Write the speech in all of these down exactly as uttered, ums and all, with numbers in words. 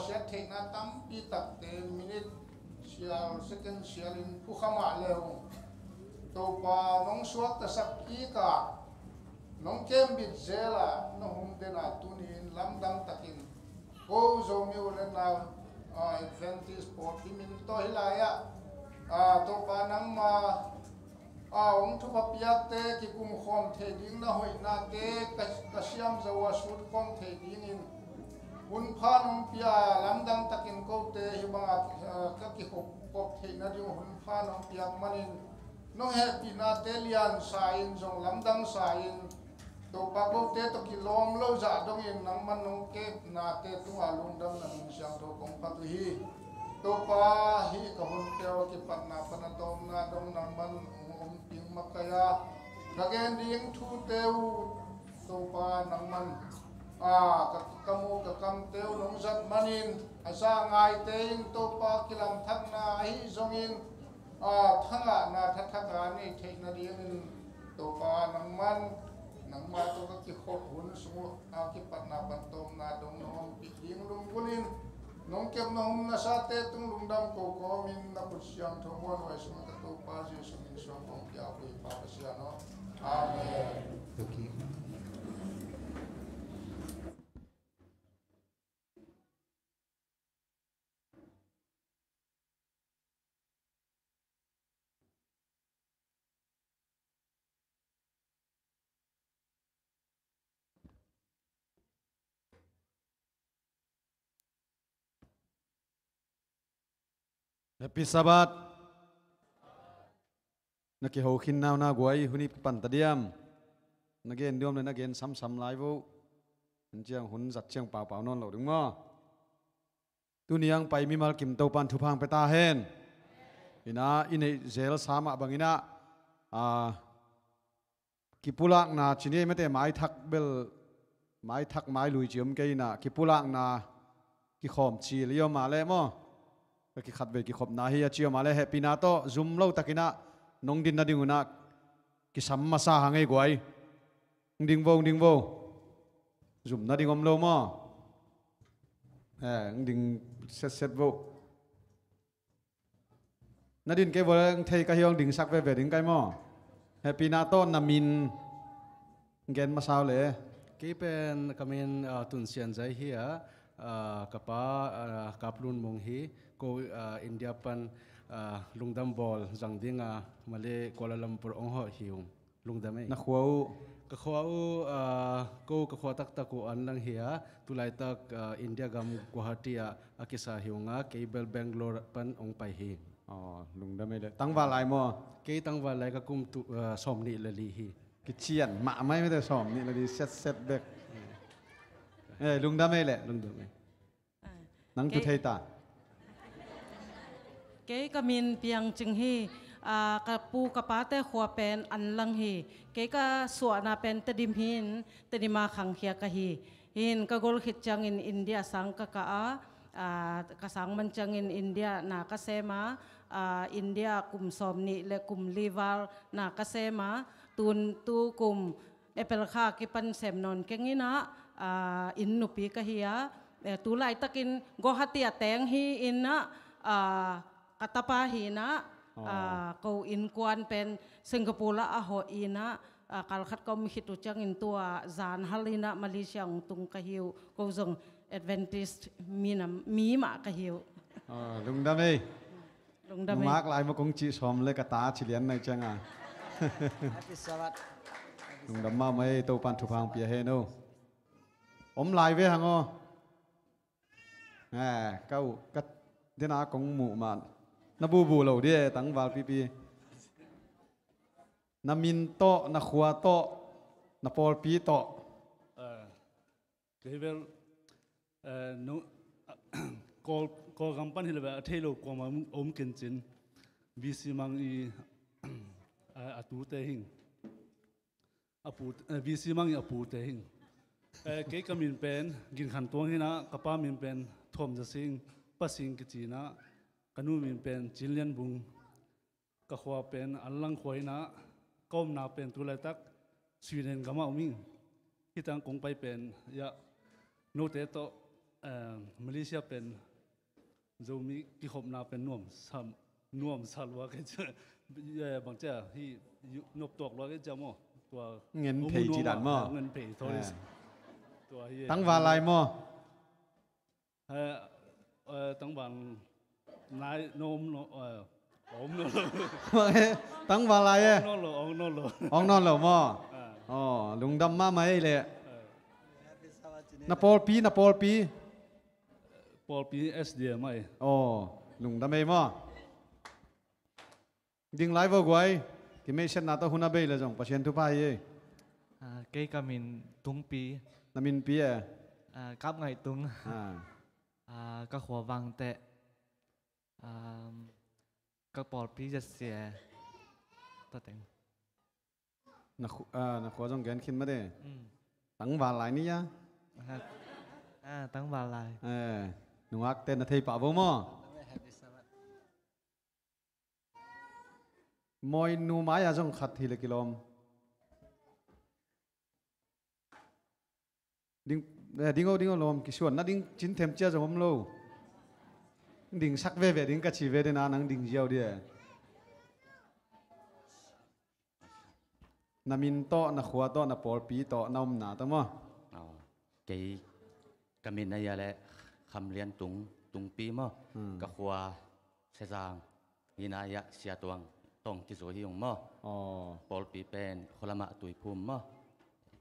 Siat theihna tampi takte minute sial, second sial in pukha mah le uh. Topa nong suaktasak kik a, nong kembit zel a, nong hum den a, tuni-in lamdang takin ko Zomi u le nau, ah, Adventist pawlpi min tawh hih lai-ah, ah, Topa nangma, ah, hong thupha piakte kikum khawm thei ding, na hoihnate ka, ka siam zo a sut khawm thei dingin hun pha nong pia, lamdang takin kote hih bangah, ah, ka kikhop khop theihna ding hun pha nong piak manin, nong hehpihnate lian sa-in zong lamdang sa-in, Topa, kote tawh kilawm lo zah dongin nangman nong kepnate tungah lungdamna min siangtho kong phat uh hi. Topa, hih ka hun peuh a kipatna pan a tawpna dong nangman hong ompih makaih a, ka gen ding thute uh, Topa, nangman, a, ka, ka mu ka kamte uh nong zat manin, a za ngaite in, Topa, kilamthakna ahi zongin, a, thangahna thathak a nei theihna dingin, Topa, nangman, nangma tawh ka kikhop hun sung uh a kipatna pan tawpna dong nong ompih ding lunggulhin, nong kep nong hum nasate tung lungdam ko kawmin, na khut siangtho muanhuai sungah ka Topa Jesuh min suang kong pia uh hi, Pa Pasian aw. Amen. Happy Sabbath. Na kiho khin nauna guai, hun i pan ta diam? Na gen diam le na gen samsam lai vo. Hun ciang hun zat ciang paupau nawn lo ding maw? Tuni ang pai mimal kim Topan thupha hong pia ta hen. Ina, i neih zel sa mah bangin ah, a, kipulakna ci ni ei mate, maithak bel, maithak mailui ci om kei ina, kipulakna kikhawm cil i om a leh maw, ka kikhatvei kikhopna hi a ci om a leh, hehpihna tawh zum lo takin ah nong din nading un ah kisam masa hang ei guai. Hong ding vo, hong ding vo. Zum nading om lo maw? Eh, hong ding setset vo. Na din kei vo le, hong thei ka hi, hong dingsak veve ding kai maw? Hehpihna tawh na min gen masa uh le. Kei pen ka min, ah, Tun Sian Zai hi a, ah, ka pa, ah, Kap Lun Mung hi, ko, ah, India pan, ah, lungdam bawl zang ding a, Malay Kuala Lumpur hong hawh hi ung. Lungdam ei. Na khua uh? Ka khua uh, ah, ko ka khua taktak uh Anlang hi a, tulaitak, ah, India gam Guwahati ah a kisa hi ung a, kei bel Bangalore pan hong pai hi. Aw, lungdam ei le. Tangval lai maw? Kei tangval lai, ka kum tu, ah, sawmnih le li hi. Kician mahmah ei mate, sawmnih le li setset bek. Eh, lungdam ei le. Lungdam ei. Ah, nang tu kei thei ta. Kei ka min Piang Cing hi. Ah, ka pu ka pate khua pen Anlang hi. Kei ka suahna pen Tedim hi-in, Tedim a khangkhia ka hi. Hi-in ka gol khit ciangin India sang ka kah a, ah, ka sang man ciangin India na ka sem a, ah, India kum sawmnih le kum li val na ka sem a, tun tu kum April kha kipan sem nawn keng in ah, ah, inn nupi ka hi a, eh, tu laitakin Guwahati a teng hi in ah, ah, ka tapa hi in ah, ah, ko innkuan pen Singapore ah a hawh in ah, ah, kalkhat ka om khit uh ciangin tua zan hal in ah Malaysia hong tung ka hi uh, ko zong Adventist mi nam, mi mah ka hi uh. Ah, lungdam ei. Lungdam ei. Numak lai maw kong cih sawm le ka ta ci lian nai ciang a. Happy Sabbath. Lungdam mahmah ei, Topan thupha hong pia hen o. Om lai ve hang aw. Eh, ka uh, ka dena kong muh mah. Na bubu lo di e, tangval pipi. Na min tawh, na khua tawh, na pawlpi tawh. Eh, Kei bel, eh, no, Kawl, Kawlgam pan hi le bel a thei lo kuamah om, om ken cin. V C Mang i, eh, a tute hing. A pu, eh, V C Mang i a pute hing. Eh, kei ka min pen Gin Khan Tuang hi in ah, ka pa min pen Thawm Za Sing, Pa Sing kici in ah, ka nu min pen Cin Lian Bung. Ka khua pen Anlang khua hi in ah, ka omna pen tu laitak Sweden gam ah om ing. Hih teng kong pai pen, ya, note tawh, Eh, Malaysia pen Zomi kikhopna pen nuamsa, nuamsa lua kei cia, eh, bang cia hi, yu-, nop tuak lua kei cia maw. Tua ngen phei ci dan maw? Ngen phei, sorry. Eh. Tua hi, eh. Tangval lai maw? Eh, eh, tangval nai, no om no, eh, om no lo. Tangval lai eh. Om no lo, om no lo. Om no lo maw? Ah. Oh, lungdam mahmah ei leh. Eh. Na pawlpi, na pawlpi. Pawlpi S D M ai. Oh, lungdam ei maw? Ding lai vo guai. Kimeisiatna tawh hun a bei le zong Pasian thupha hi ei. Ah, kei ka min Tungpi. Na minpi eh? Ah, Kap Ngaih Tung. Ah. Ah, ka khua Vangteh. Ah, ka pawlpi Zatsia. Tua teng. Na khu-, ah, na khua zong gen khin mah de. Mm. Tangval lai ni a? Ah, ah, tangval lai. Eh, nungakte na thei pah vo maw? Mawinu mai-a zong khat hi le kilawm. Ding, eh, ding o, ding o lawm, kisuan na ding cin them cia zong om lo. Ding sak veve ding ka ci ve de na, nang ding ziau dia. Na min tawh, na khua tawh, na pawlpi tawh, na omna tawh maw? Aw, kei ka min a hia leh Kham Lian Tung, Tungpi maw? Hmm. Ka khua Sezang, hi na hia Siatuang tawng kizui hi ung maw? Aw. Pawlpi pen Khualamah Tuiphum maw?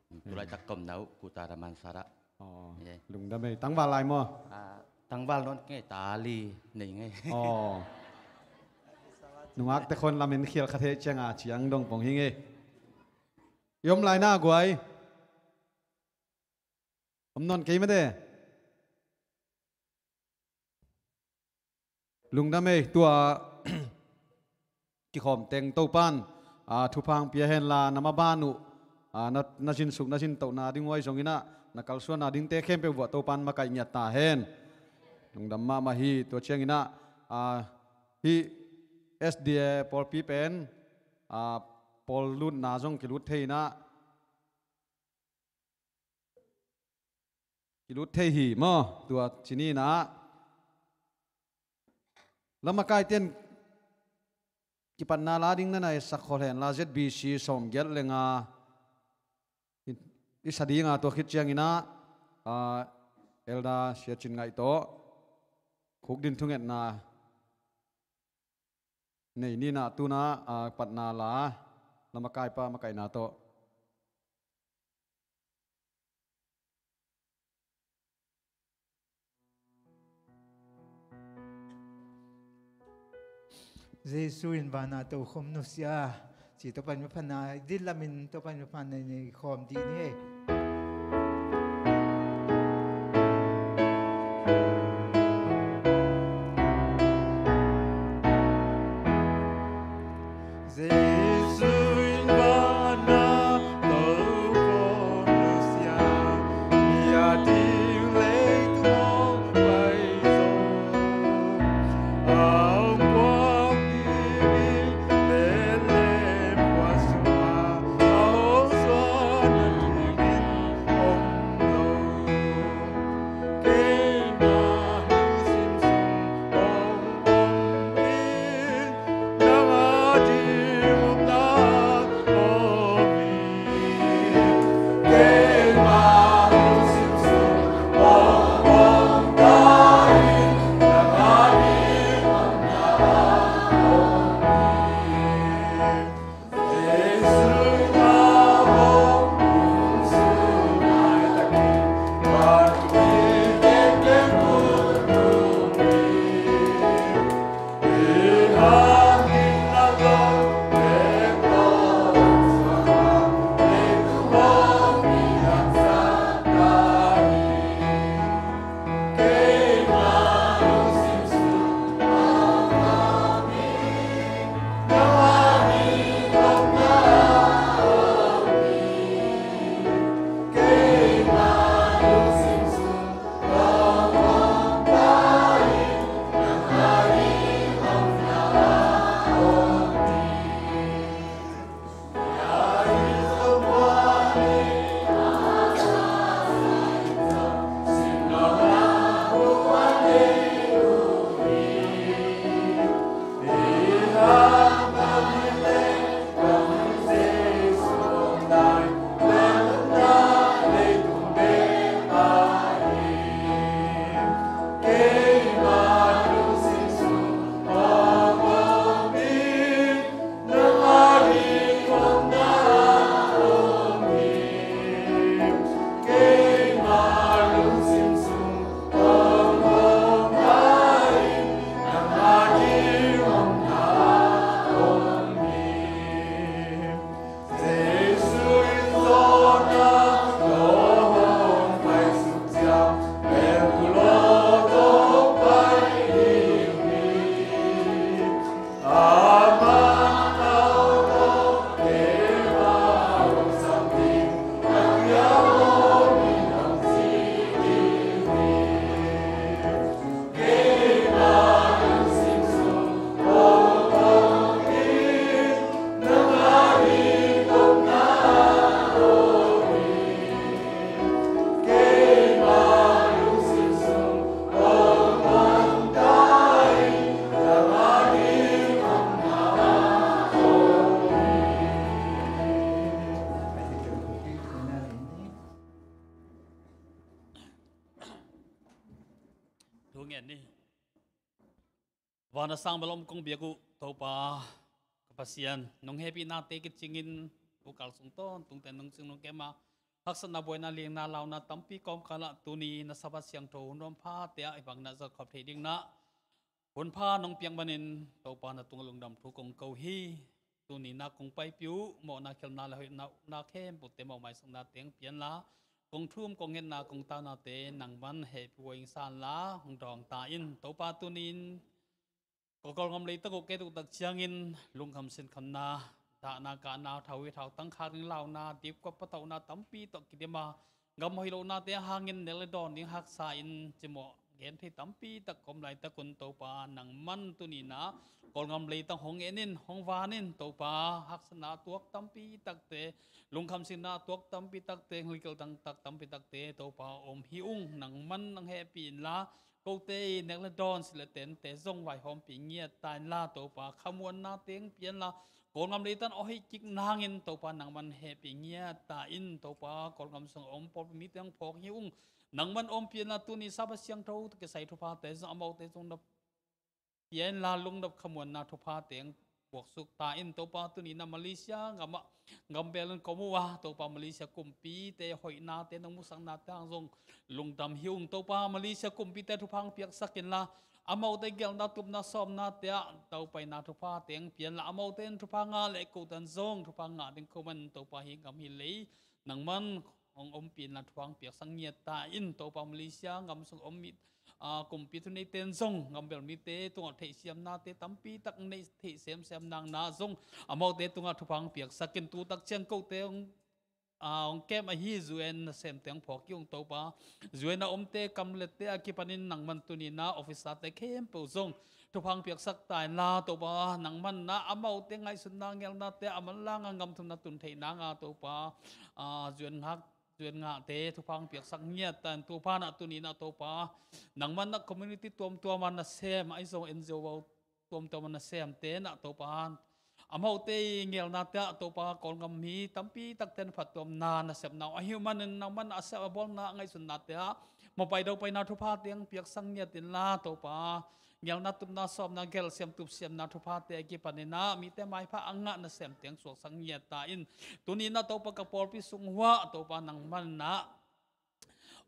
Hmm. Tulaitak ka omna uh Kuta Damansara. Aw, lungdam ei. Tangval lai maw? Ah, tangval nawn ngei ta li nei ngei. Aw. Nungakte khawng lamen khial kha thei ciang a ciang dong pong hi ngei. I om lai na guai. Om nawn kei mah de. Lungdam ei, tua kikhawm teng Topan, ah, thupha hong pia hen la, na maban uh, ah, na, na zinsuk, na zintohna ding uh ahi zongin ah, na kalsuanna dingte khempeuh vuah Topan makaih ngiat ta hen. Lungdam mahmah hi, tua ciangin ah, ah, hih S D A pawlpi pen, ah, pawl lutna zong kilut thei in ah, kilut thei hi maw, tua ci ni in ah. Lamakaite'n kipatna la ding na na etsak khol hen la, Z B C sawmgiat le nga i, i sa ding a, tua khit ciangin ah, ah, Elder Sia Cin Ngaih tawh khukdin thungetna nei ni in ah, tu in ah, ah, patna la, lamakaipa makaihna tawh. Jesu in van a tokhom nusia, ci Topa in maphatna, ding lamin Topa in maphatna nei khawm dih ni ei. Thu ngen ni. Van a sang bel om kong biak uh Topa ka Pasian, nong hehpihnate kicingin tukal sung tawntungte nong cing nong kem a, haksatna, buaina, lianna, launa tampi kawmkalah tuni na Sabbath siangtho hun nuam phate ah i bangin a zat khop theih dingin ah hun pha nong piak manin Topa na tungah lungdam thu kong ko hi. Tuni na kong paipih uh mawhna, khialhna le hoihna, ukna khempeuhte mawh maisakna teng pianla, kong thum kong ngetna kong taunate nangman hehpih uh ing sanla hong dawng ta in. Topa, tuni-in Kawlgam leitak uh kei tuktak ciangin lungkham sinkhamna, dahna kahna, thau hi thau tangkhak ding launa, dipkuap patauhna tampi tawh kidim a, gam hoih lohnate hangin nek le dawn ding haksa in cimawh gen thei tampi tak ka om laitak un Topa, nangman tuni-in ah Kawlgam leitak hong en in, hong van in Topa. Haksatna a tuak tampi takte, lungkham sinkhamna a tuak tampi takte, ligil dangtak tampi takte Topa om hi ung. Nangman nang hehpih inla, kote i nek le dawn, silh le tente zong vaihawmpih ngiat ta inla Topa, khamuanna teng pianla, Kawlgam leitak a hoih kik nangin Topa nangman hehpih ngiat ta in. Topa, Kawlgam sung a om pawlpi mite hong phawk hi ung. Nangman ompih inla, tuni Sabbath siangtho kisai thuphate zong amaute zong na pia inla, lungnop khamuanna thuphate hong buaksuk ta in. Topa, tuni-in ah Malaysia gam ah gambel in ka om uh a, Topa, Malaysia kumpite hoihnate nong musaknate hang zong lungdam hi ung. Topa, Malaysia kumpite thupha hong piaksak inla, amaute gelna, tupna, sawmnate ah taupaina thuphate hong pia inla, amaute in thupha ngah leh kote in zong thupha ngah ding ko man, Topa, hih gam hih lei nangman hong ompih inla, thupha hong piaksak ngiat ta in. Topa, Malaysia gam sung om mi, aa, kumpi thuneite in zong gambel mite tungah theihsiamnate tampi tak nei theih semsem nangin ah zong amaute tungah thupha hong piaksak in. Tutak ciang kote hong, aa, hong kem ahi U N nasemte hong phawk hi ung Topa. U N a omte kamlette a kipanin nangman tuni-in ah officerte khempeuh zong thupha hong piaksak ta inla Topa, nangman ah amaute ngaihsutna, ngelnate a manlang a gam thumna tun theih nangin Topa, aa, U N ngak, U N ngahte thupha hong piaksak ngiat ta in. Topa, na tuni-in ah Topa, nangman ah community tuamtuam a nasem, ahi zong N G O tuamtuam a nasemte na Topa, amaute i ngelnate ah Topa, Kawlgam mi tampi takte na phattuamna nasepna uh ahih manin nangman a sem a bawlna a ngaihsutnate ah mawhpai daupaina thuphate hong piaksak ngiat inla Topa, ngelna, tupna, sawmna, gelsiam, tupsiamna thuphate a kipanin ah mite maipha a ngah nasemte hong suaksak ngiat ta in. Tuni-in ah Topa, ka pawlpi sung uh ah Topa, nangman ah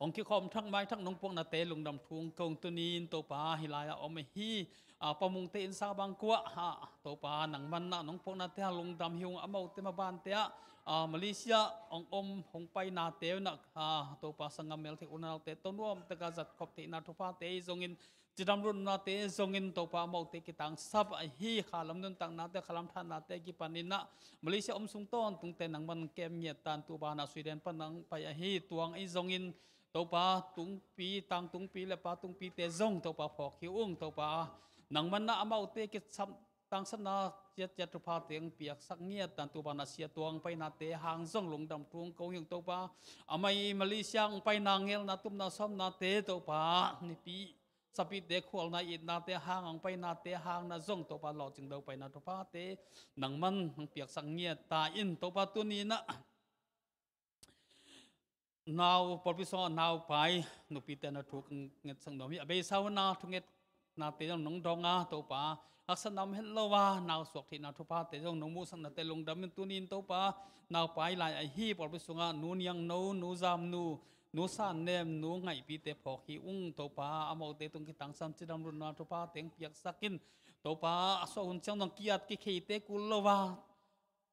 hong kikhawm thak mai thak nong puaknate lungdam thu hong ko ung. Tuni-in Topa, hih lai-ah om ahi, aa, Pa Mungte innsang bangkua ah Topa, nangman ah nong puaknate ah lungdam hi ung. Amaute mabante ah, aa, Malaysia hong om hong painate un ah, aa, Topa, sanggam meltheih unaute tawh nuamtak a zat khop theihna thuphate ahi zongin, cidam lutnate zongin Topa, amaute kitangsap ahi khalam nuntaknate, khalam thatnate a kipanin ah Malaysia om sung tawntungte nangman kem ngiat ta in. Tu banah Sweden pan hong pai ahi Tuang ahi zongin Topa, Tungpi, Tang Tungpi le Pa Tungpite zong Topa phawk hi ung Topa. Nangman ah amaute kisam tangsapna ciatciat thuphate hong piaksak ngiat ta in. Tu banah Sia Tuang painate hang zong lungdam thu hong ko hi ung Topa. Amah i Malaysia hong paina, ngelna, tupna, sawmnate Topa, nipi sapite khualna, itnate hang, hong painate hang na zong Topa, lawhcing daupaina thuphate nangman hong piaksak ngiat ta in. Topa, tuni-in ah nau, pawlpi sungah naupai nupite na thu ka ngetsak nuam hi. A beisa hun a thungetnate zong nong dawng a Topa, haksatna om het lo a nau suak theihna thuphate zong nong muhsaknate lungdam in. Tuni-in Topa, naupai lai ahi pawlpi sungah Nu Niang No, Nu Zam Nu, Nu San Nem, Nu Ngaihpite phawk hi ung Topa. Amaute tung kitangsam, cidam lutna thuphate hong piaksak in. Topa, a suah hun ciang zong ki-at kikheite kul lo a,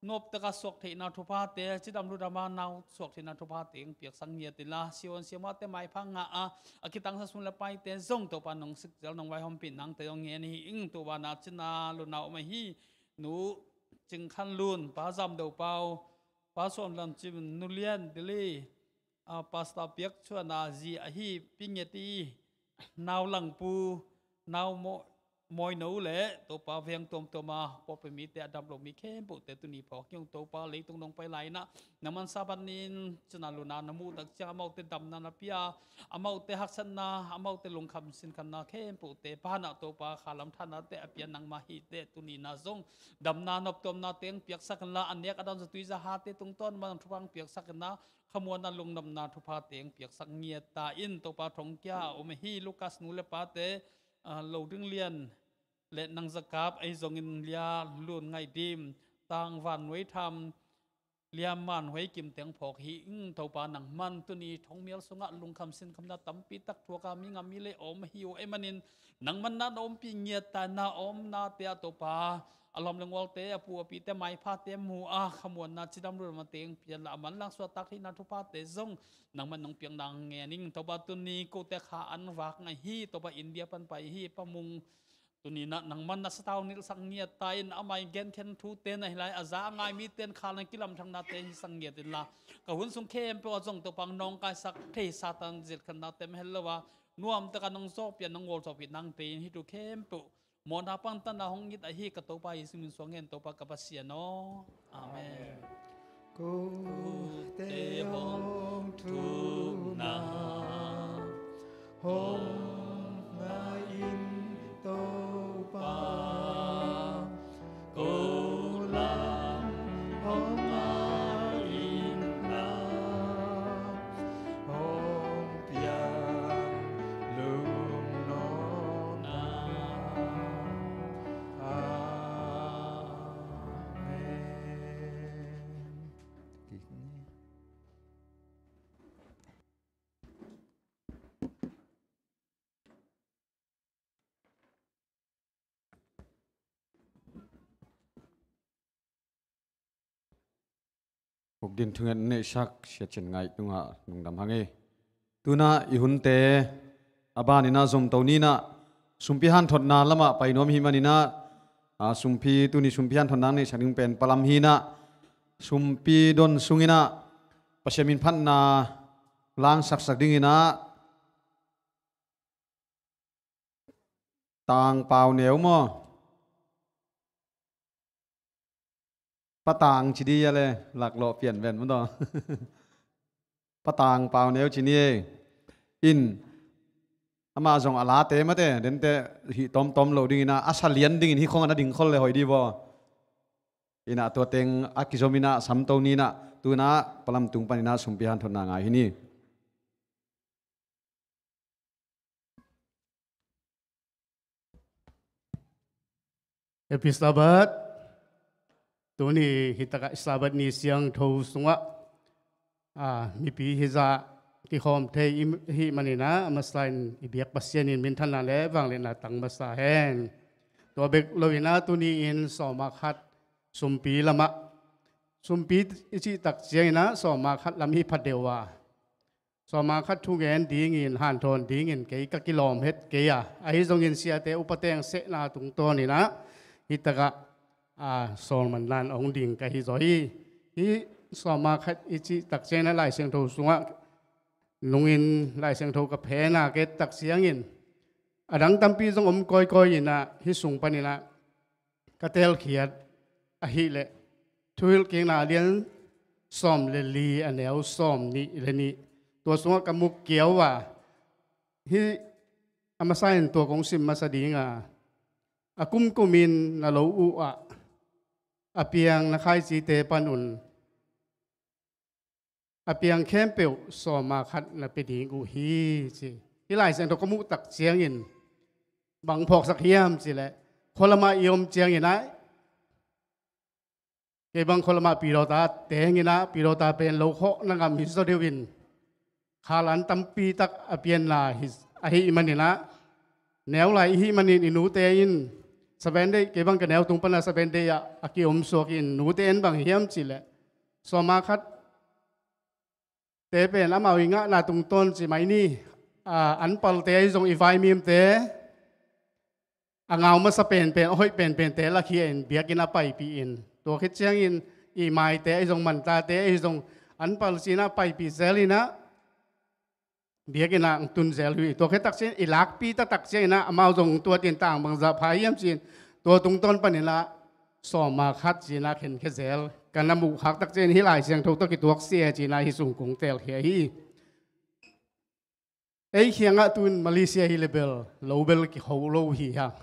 nuamtak a suak theihna thuphate, cidam ludam a nau suak theihna thuphate hong piaksak ngiat inla, siavuan siamahte maipha ngah a, a kitangsap sum le paite zong Topa, nong sikzel, nong vaihawmpih nangte zong ngen hi ing. Tu banah cina luna om ahi Nu Cing Khan Lun, Pa Zam Do Pau, Pa Suan Lam Cim, Nu Lian Dili, a, Pastor Piak Chuan a zi ahi Pi Nget i, Nau Langpu, Nau Mo-, mawino le Topa veng tuamtuama pawlpi mite a dam lo mi khempeuhte tuni phawk hi ung. Topa leitung dong pai lai-inah nangman Sabbath ni-in cina luna na muh tak ciang amaute damna na pia, amaute haksatna, amaute lungkham sinkhamna khempeuhte panah Topa khalam thahnate a pia nangmah hi teh tuni-inah zong damna noptuamna teng piaksak inla a nek a dawn zatui zahate tungtawn man thupha piaksak inla khamuanna lungnopna thupha teng piaksak ngiat ta in. Topa thongkia a om ahi Lukas nu le pate, ah, lo ding lian le nang zakap ahi zongin lia lun ngaih dim tang van nuai tham liam man huai kim teng phawk hi ing. Topa nangman tuni thongmial sungah lungkham sinkhamna tampi tak thuaka mi ngam mi le om hi uh ei manin nangman na na ompih ngiat ta na omnate ah Topa a lawm le ngualte a pu a pite maiphate mu a khamuanna cidam lulama teng pian la a manlang suahtak theihna thuphate zong nangman nong piakna ngen ing. Topa tuni kote kha an vak ngai hi Topa India pan pai hi Pa Mung tuni-inah nangman na satau nilhsak ngiat ta in amah i genkhen thute na hilai a za a ngai mite in kha na kilamthaknate hisak ngiat inla ka hun sung khempeuh a zong Topa nawngkaisak thei Satan zilkhatnate mah hel lo a nuamtaka nong zawhpih a nong ngawlzawhpih nangte in hi thu khempeuh mawhna pangtanna hong it ahi ka Topa Jesu min suang ngen Topa ka Pasian aw. Amen. Kote hong thumna hong ngah in Topa, ko lam hong ngah in na hong piang lungnopna. Amen. Uk din thungen neihsak sia cin ngai tungah lungdam hang e. Tuna i hunte a baninah zomto ninah sumpi hanthotna lamah pai nuam hi maninah, a, sumpi tuni sumpi hanthotna neihsak ding pen palam hinah sumpi don sunginah Pasian min phatna langsaksak dinginah Tang Pau Neu maw? Patang ci di a le laklawh pian ven maw taw? Patang Pau Neu ci ni e. In amah zong a late mate dente hih tawmtawm lo dingin a, a sa lian dingin hih khong a na ding khol le hoih di baw. Inah tua teng a kizom inah samto ninah tunah palam tung paninah sumpi hanthotna ngai hi ni. Happy Sabbath. Tuni hitakah Sabbath ni siangtho sungah, a, mipi hizah kikhawm thei i hih maninah a masa in i biak Pasian in minthanna le vangliatna tang masa hen. Tua bek loinah tuni in sawma khat sumpi lamah, sumpi i cih tak cianginah sawma khat lam hi pha deuh a, sawma khat thugen dingin hanthawn dingin kei ka kilawm het kei a, ahi zongin siate upate sehna tungtawninah hitakah, a, sawlman nan ong ding ka hi zaw hi. Hih sawma khat i cih tak cianginah Lai Siangtho sungah nungin Lai Siangtho ka phen a ka et tak ciangin a dang tampi zong om kawikawi inah hih sung paninah ka telkhiat ahileh Thuhilhkikna a lian sawm le li a neu sawm nih le nih, tua sungah ka muk kiau a, hih a masa in tua kong sim masa dinga, a kumkumin na lo uh ah a piang na khaicite panun a piang khempeuh sawma khat na pia ding uh hi, ci. Hih Lai Siangtho ka muh tak ciangin bang phawksak hiam cileh, khualamah i om cianginah kei bang khualamah pilota tenginah pilota pen lo khawh na ngam hi zaw deuhin khalan tampi tak a pianna hi, ahi maninah neu lai i hih manin i nute in Seven Day, kei bang ka neu tung pana Seven Day ah a kiom suak in nute in bang hiam cileh sawma khat te pen amau i ngahna tungtawn ci mai ni, a, anpalte ahi zong i vaimimte a ngau masa penpen a hoih penpente lakhia in biakinn a paipih in tua khit ciangin i maite ahi zong mantate ahi zong anpal cinah paipih zel inah biakinn ah hong tun zel uh hi. Tua khit tak ciang i lakpi taktak ciangin ah amau zong tua tin tang bangzah pha hiam ci-in tua tungtawn panin ah sawma khat ci-in ah khenkhia zel. Ka na muh khak tak ciangin hih Lai Siangtho tawh kituak sia ci-in ah hih sung kong telkhia hi. Ei kiangah tu-in Malaysia hi leh bel lo bel kiho lo hi hang.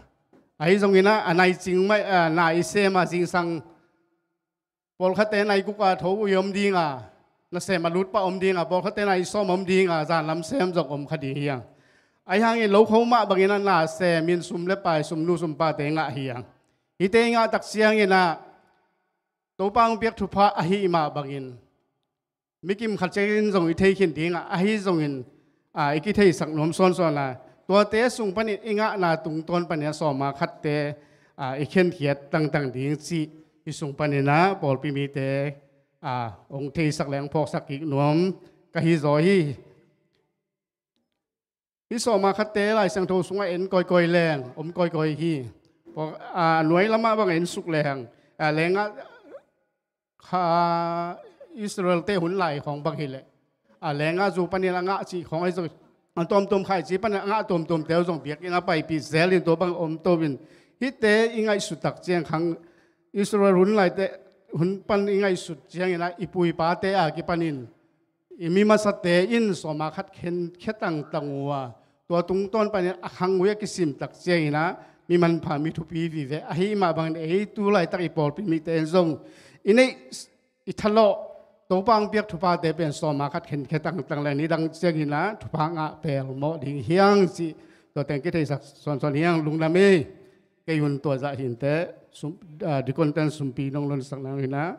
Ahi zongin ah a nai cing mah, a, na i sem a zingsang pawlkhatte nai guk a tho ui om ding a, nasem a lut pah om ding a, pawlkhatte nai sawm om ding a, zan lam sem zong om kha ding hi hang. Ahi hangin lo kho mah bangin ah na sem in sum le pai, sumnu sumpate ngah hi hang. Hihte i ngah tak ciangin ah Topa hong piak thupha ahih mah bangin mi kim khat ciangin zong i thei khin ding a, ahi zongin, a, i kitheisak nuam sawnsawn a, tuate sung panin i ngahna tungtawn panin a sawma khatte, a, i khenkhiat tangtang ding cih hih sung panin ah pawlpi mite, a, hong theisak le hong phawksak kik nuam ka hi zaw hi. Hih sawma khatte Lai Siangtho sungah en kawikawi leng om kawikawi hi. Pawh, a, nuai lamah bang en suk leng, a, lengah kha Israel-te hun lai khawng bang hi leh, a, lengah zu panin a ngah cih khawng ahi zong, a tuamtuam khaici panin a ngah tuamtuamte uh zong biakinn ah paipih zel in tua bang om to in, hihte i ngaihsut tak ciang khang Israel hun laite hun pan i ngaihsut ciangin ah i pu i pate a kipanin i mi masate in sawma khat khenkhia tangtang uh a, tua tungtawn panin a khang uh a kisim tak ciangin ah mi manpha mi thupi vive. Ahih mah bangin ei tu laitak i pawlpi mite in zong i neih i thalawh Topa hong piak thuphate pen sawma khat khenkhia tangtang le nidang ciangin ah thupha ngah pelmawh ding hi hang cih tua teng kitheisak sawnsawn hi hang. Lungdam ei. Kei un tua zah hi inteh, sum, a, deacon ten sumpi nong lonsak nang hi na.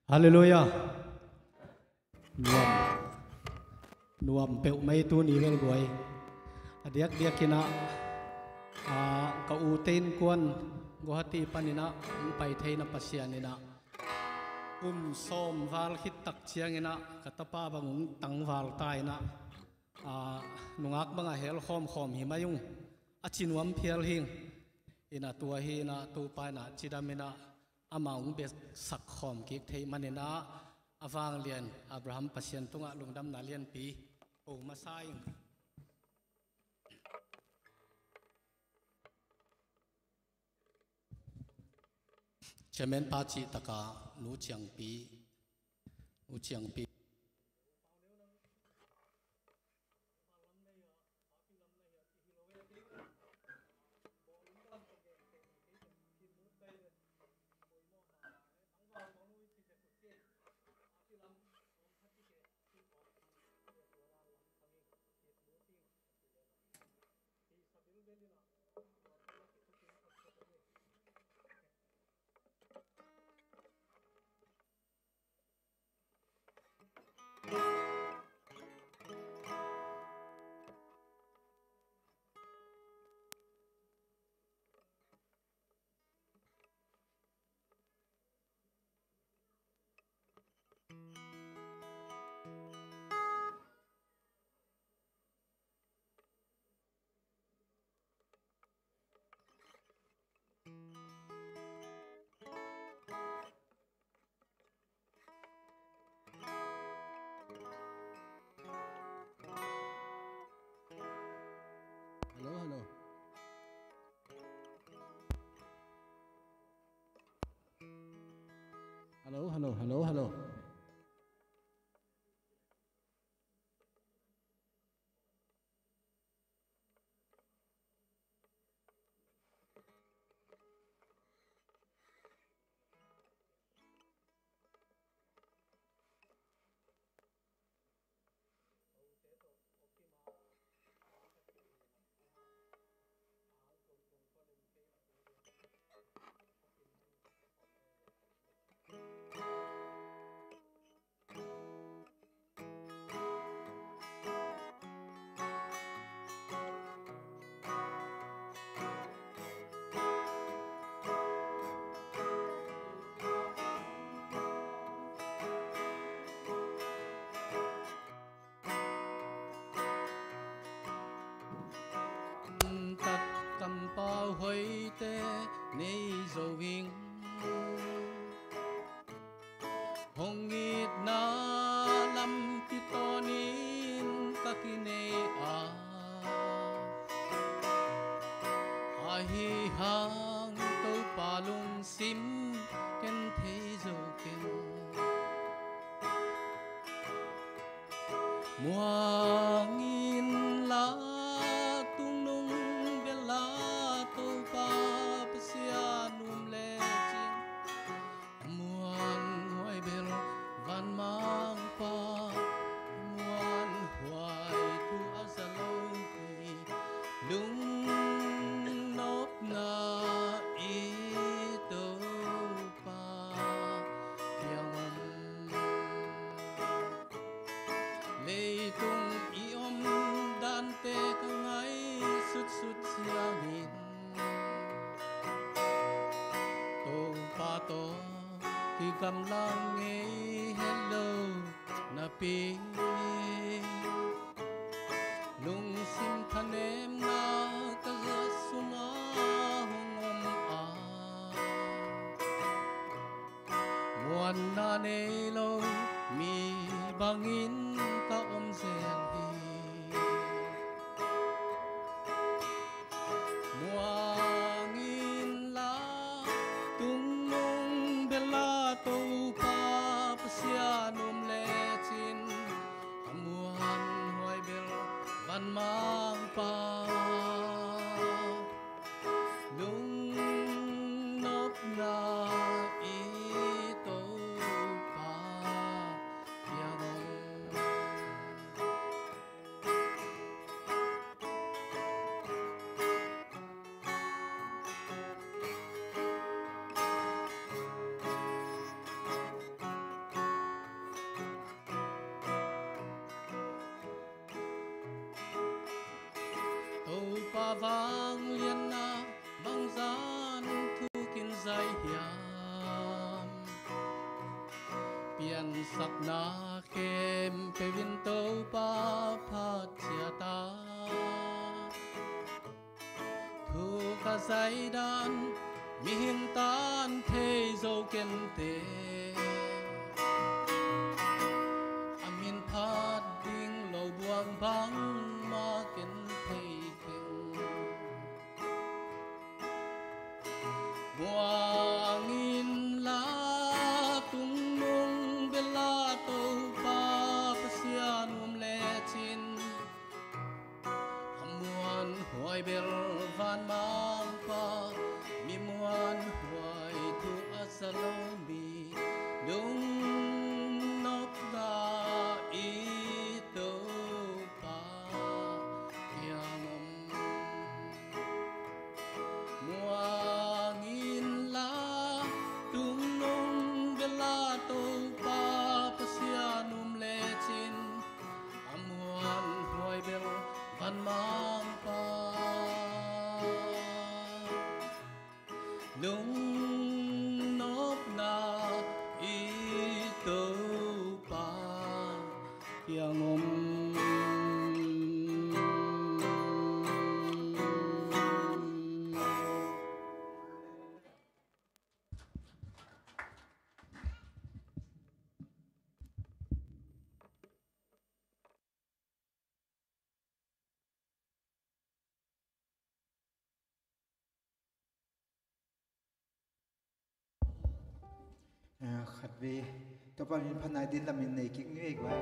Halleluiah. Nuam, nuam peuh mai tuni vel guai. A diakdiakin ah, a, ka ute innkuan Guwahati panin ah hong pai theina Pasian in ah kum sawm val khit tak ciangin ah ka tapa bang hong tangval ta in ah, a, nungak bangah hel khawmkhawm hi mai ung, a ci nuam phial hing. In ah tua hi in ah Topa in ah cidam in ah amah hong biasak khawm kik theih manin ah a vanglian Abraham Pasian tungah lungdamna lianpi ko masa ing. Chairman pa cih taka Nu Ciangpi, Nu Ciangpi. Hello, hello. Tak kampau hoihte nei zo ing. Hong itna lampi tawnin ka kinei a, ahi hang Topa lungsim ken thei zo ken. Muang inla, tungnung bela Topa Pasian um lecin, a muanhuai bel vanmangpa, a muanhuai thu a za lo mi, lungnopna i Topa kiang om. Leitung i om dante ka ngaihsutsut ciangin, Topa tawh kigamla ngei het lo napi, lungsim thanemna ka za sunga hong om a, muanna nei lo mi bangin ka om zel hi. Muang inla, tungnung bela Topa Pasian um lecin, a muanhuai bel vanmangpa, lungnopna i Topa kiang om. Topa vanglianna bangzah thu kin zai hiam? Piansakna khempeuh in Topa phat ciat a, thu ka zai dan mihing tan thei zo kei ning. A min phat ding lo buang bangmah ken thei keng. Muang inla, tungnung bela Topa Pasian um lecin, a muanhuai bel vanmangpa, mi muanhuai thu a za lo mi, lungnopna i Topa kiang om. Muang inla, tungnung bela Topa Pasian um lecin, a muanhuai bel vanmangpa, lungnopna i Topa kiang om. Ah, khatvei Topa min phatna din lamin nei kik ni vei guai.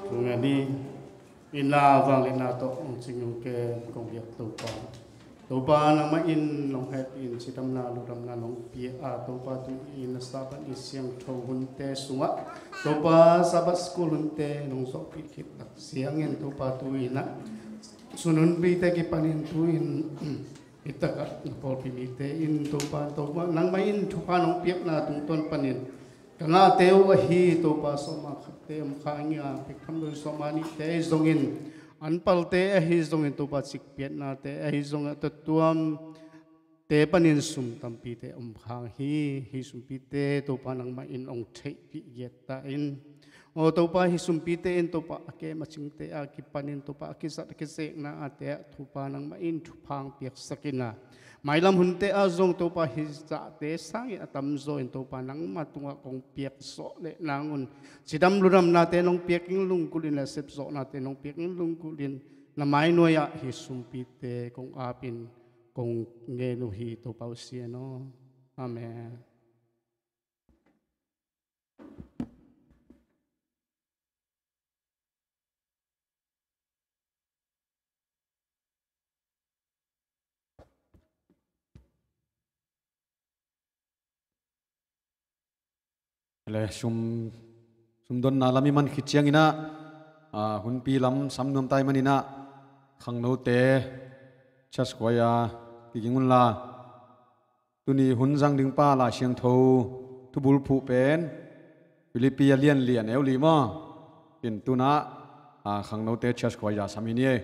Tung a ni, inn a vangliatna tawh hong cing ung ken kong biak Topa. Topa nangmah in nong hehpih in cidamna, ludamna nong pia a, Topa tu-in a Sabbath ni siangtho hunte sungah, Topa Sabbath school hunte nong zawhpih khit tak ciangin, Topa tu-in a sun hunpite kipanin tu-in i takah na pawlpi mite in Topa, Topa nangmah in thupha nong piakna tungtawn panin ka ngahte uh ahi Topa sawmah khatte om kha ing a, pek tham lo in sawmah nihte ahi zongin, an palte ahi zongin, Topa cikpiatnate ahi zongin, a tuamtuamte panin sum tampite om kha hi. Hih sumpite Topa nangmah in hong theihpih giat ta in. Aw Topa, hih sumpite in Topa a kem a cingte a kipanin, Topa a kizat a kizekna ate ah Topa nangmah in thupha hong piaksak in a, mailam hunte ah zong Topa hih zahte sangin a tamzaw in Topa nangmah tungah kong piakzawh leh nangun, cidam ludamnate nong piak ing lunggulhin, a sepzawhnate nong piak ing lunggulhin, na mainuai ah hih sumpite kong apin kong ngen uh hi, Topa uh sian aw. Amen. Le sum, sumdonna lam i man khit ciangin ah, a, hunpi lam sam nuam ta i manin ah, khangnote church choir kiging unla. Tuni hun zang ding pa Lai Siangtho thubulphuh pen Philippi a lian li, a neu li maw? In tuna, a, khangnote church choir sam hi ni ei.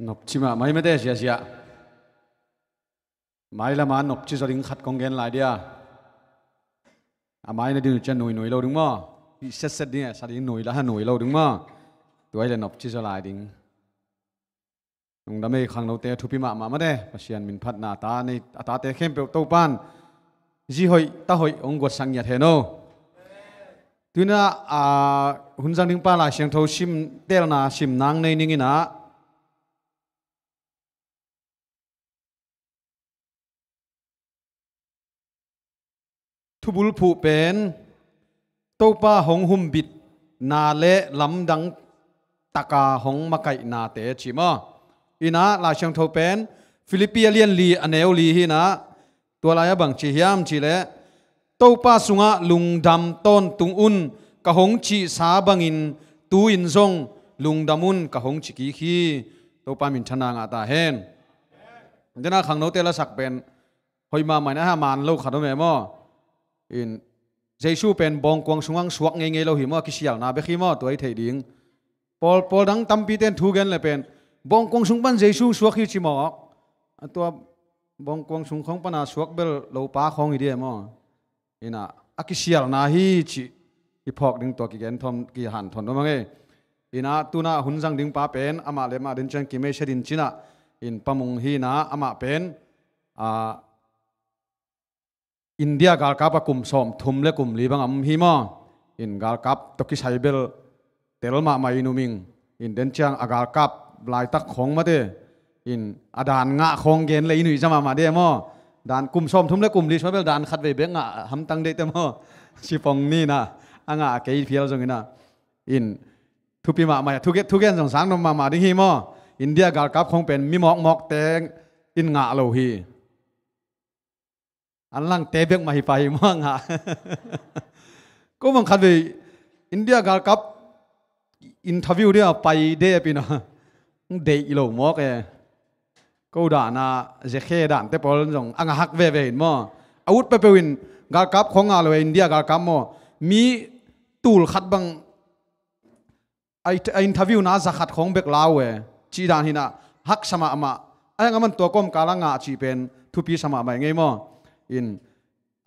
Nopci mahmah hi mate, ziazia. Mai lama nopci zaw ding khat kong gen lai dia. A mai na ding uh cian nuinui lo ding maw? Ih setset ding e, sa ding nui la ha nui lo ding maw? Tua hi le nopci zaw lai ding. Lungdam ei khangnote, thupi mahmah mate. Pasian min phatna a ta nei, a tate khempeuh Topan zi hoih ta hoih hong guatsak ngiat hen o. Tuinah a hun zang ding pa Lai Siangtho sim telna sim nang nei ning inah thubulphuh pen Topa hong humbitna le lamdang taka hong makaihnate ci maw? Inah Lai Siangtho pen Philippi a lian li a neu li hi inah tua lai-ah bang ci hiam cihleh Topa sungah lungdam tawntung un ka hong cihsa bangin tu-in zong lungdam un ka hong ci kik hi. Topa minthanna ngah ta hen. Dena khangnote lasak pen hoih mahmah inah ha man lo khat om e maw? In Jesu pen bawngkuang sungah suak ngeingei lo hi maw, a kisialna bek hi maw, tua hi thei ding. Pawl, pawl dang tampite in thu gen le pen bawngkuang sung pan Jesu suak hi ci mawk. A tua bawngkuang sung khawng pana suak bel lopa khawng hi dia maw? Inah a kisialna hi cih i phawk ding tua kigen thon, kihanthawn nuam a ngei. Inah tunah hun zang ding pa pen amah le amah den ciang kimei sia din cinah in pamung hi inah amah pen a India galkap a kum sawmthum le kum li bang a om hi maw? In galkap tawh kisai bel tel mahmah in um ing. In den ciang a galkap laitak khawng mate in a daan ngah khawng gen le i nuihza mahmah dia maw? Daan kum sawmthum le kum li sua bel daan khatvei bek ngah hamtang deihte maw? Sipong ni inah a ngah a kei phial zong inah in thupi mahmah, thugen, thugen zong sang nuam mahmah ding hi maw? India galkap khawng pen mi mawkmawkte in ngah lo hi. An langte bek mah hi pah hi maw a ngah? Ko bang khatvei India galkap interview dia pai dep inah deih lo mawk e. Ko dana zekhe dante pawl zong a ngahak veve in maw? A ut peuhpeuh in galkap khawng ngah lo e, India galkap maw? Mi tul khat bang a, a interview na za khat khawng bek lau e, cih dan hinah haksa mahmah. A hiang a man tua kawmkal a ngah cih pen thupi sa mahmah i ngei maw? In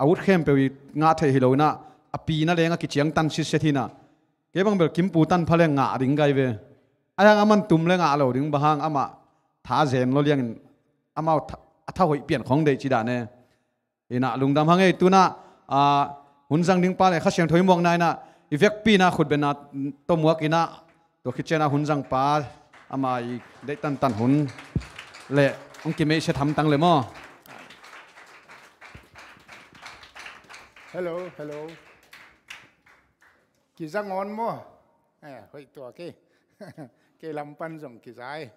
a ut khempeuh i ngah theih hi lo inah a pi na leng a kiciangtan sitset hinah kei bang bel kimpu tan pha leng ngah ding gai ve. A hiang a man tum le ngah lo ding bang hang amah tha zen lo liangin amau tha, a tha hoih pian khawng deih cih dan e. Inah lungdam hang ei tunah a hun zang ding pa le Kha Siangtho i muakna inah i vekpi inah khutbenna tawh muak inah tua khit cianah hun zang pa ama i deih tantan hun le hong kimeihsia thamtang le maw? Hello, hello. Kizang awn maw? Eh, hoih tua kei. Kei lam pan zong kizai.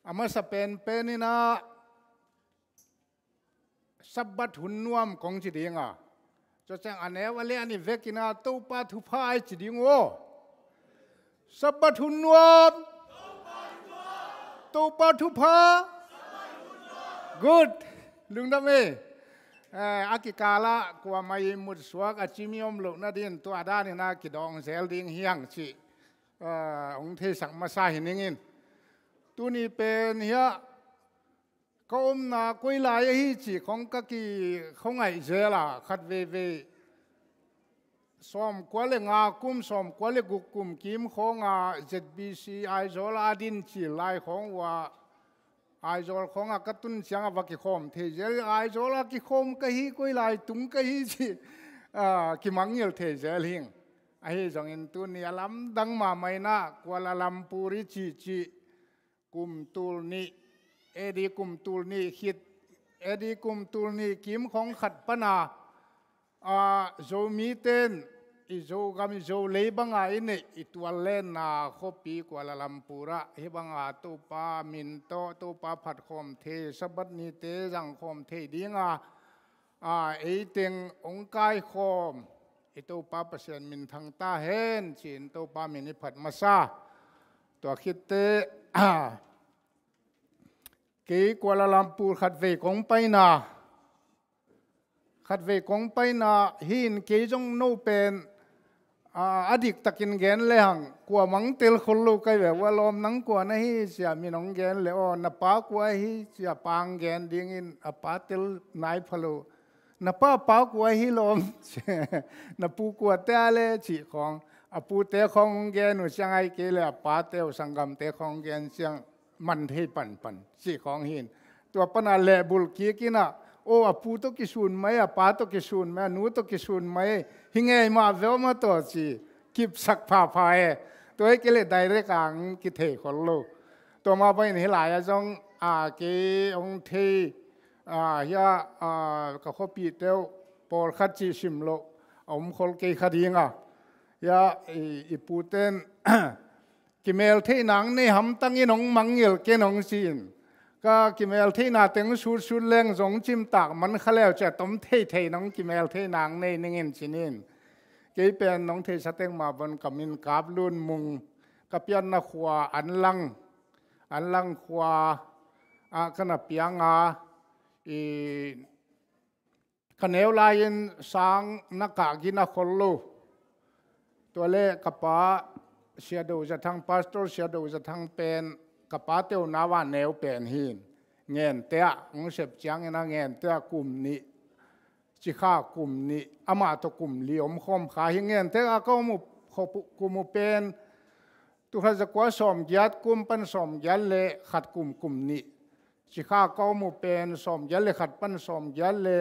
A masa penpen inah Sabbath hun nuam kong ci ding a. Tua ciang a neu a lian i vek inah Topa thupha i ci ding aw. Sabbath hun nuam. Topa thupha. Good. Lungdam e. Eh, a kikalah kuamah i mutsuak a cimi om loh nadin tua dan inah kidawng zel ding hi hang cih, eh, hong theisak masa hi ning in. Tuni pen hiah ka omna koi lai ahi cih khawng ka ki, khawng ngaih zel a khat veivei. Sawmkua le nga kum, sawmkua le guk kum kim khawng a Z B C Aizawl a din cil lai khawng uh a Aizawl khawng a ka tun ciang a va kikhawm thei zel. Aizawl a kikhawm ka hi, koi lai tung ka hi cih, ah, kimangngilh thei zel hing. Ahi zongin tuni a lamdang mahmah inah Kuala Lumpur i cihcih kum tul nih, A D kum tul nih khit, A D kum tul nih kim khawng khat pana, a, Zomite in i Zogam i Zolei banga i neih i tuallenna khuapi Kuala Lumpur ah hih banga Topa min tawh Topa phatkhawm thei, Sabbath nite zangkhawm thei dinga, a, eiteng hong kaikhawm i Topa Pasian minthang ta hen ci-in Topa min i phat masa. Tua khitte, kei Kuala Lumpur khatvei kong paina, khatvei kong paina hi in kei zong no pen, a, a diktakin gen le hang, kuamah hong tel khol lo ka hi ve. Ua lawm, nang kua na hi cia min hong gen le, aw, na pa kua hi cia pa hong gen dingin a pa tel nai pha lo. Na pa pa kua hi lawm, na pu kua te a le cih khawng, a pute khawng hong gen uh ciang, ahih kei le a pate uh sanggamte khawng hong gen ciang man thei panpan cih khawng hi in. Tua pana lehbulh kik in ah, aw, a pu tawh kisun mai, a pa tawh kisun mai, a nu tawh kisun mai, hi ngei mah ve aw maw taw ci, kipsak phapha e. Tua hi kei le direct a hong kithei khol lo. Tua mah bangin hih lai-ah zong, a, kei hong thei, a, hia, a, ka khuapihte uh pawlkhat cih sim loh a om khol kei kha ding a. Hia, i, i pute in kimeltheihna hong nei hamtang in hong mangngilh ken hong ci in. Ka kimeltheihna teng sutsut leng zong cimtak man kha leu cia tom theithei nong kimeltheihna hong nei ning in ci-in. Kei pen nong theihsa teng mah bang ka min Kap Lun Mung, ka pianna khua Anlang, Anlang khua ah ka na piang a, i ka neu lai-in sang na kah gina khol lo. Tua le ka pa Sia Do Za Thang, Pastor Sia Do Za Thang pen ka pate uh nau a neu pen hi in. Ngente ah hong sep ciangin a Ngente ah kum nih, Cikha kum nih, amah tawh kum li om khawm kha hi. Ngente a ka om uh, kum uh pen tul khat za kua sawmgiat kum pan sawmgiat le khat kum, kum nih. Cikha ka om uh pen sawmgiat le khat pan sawmgiat le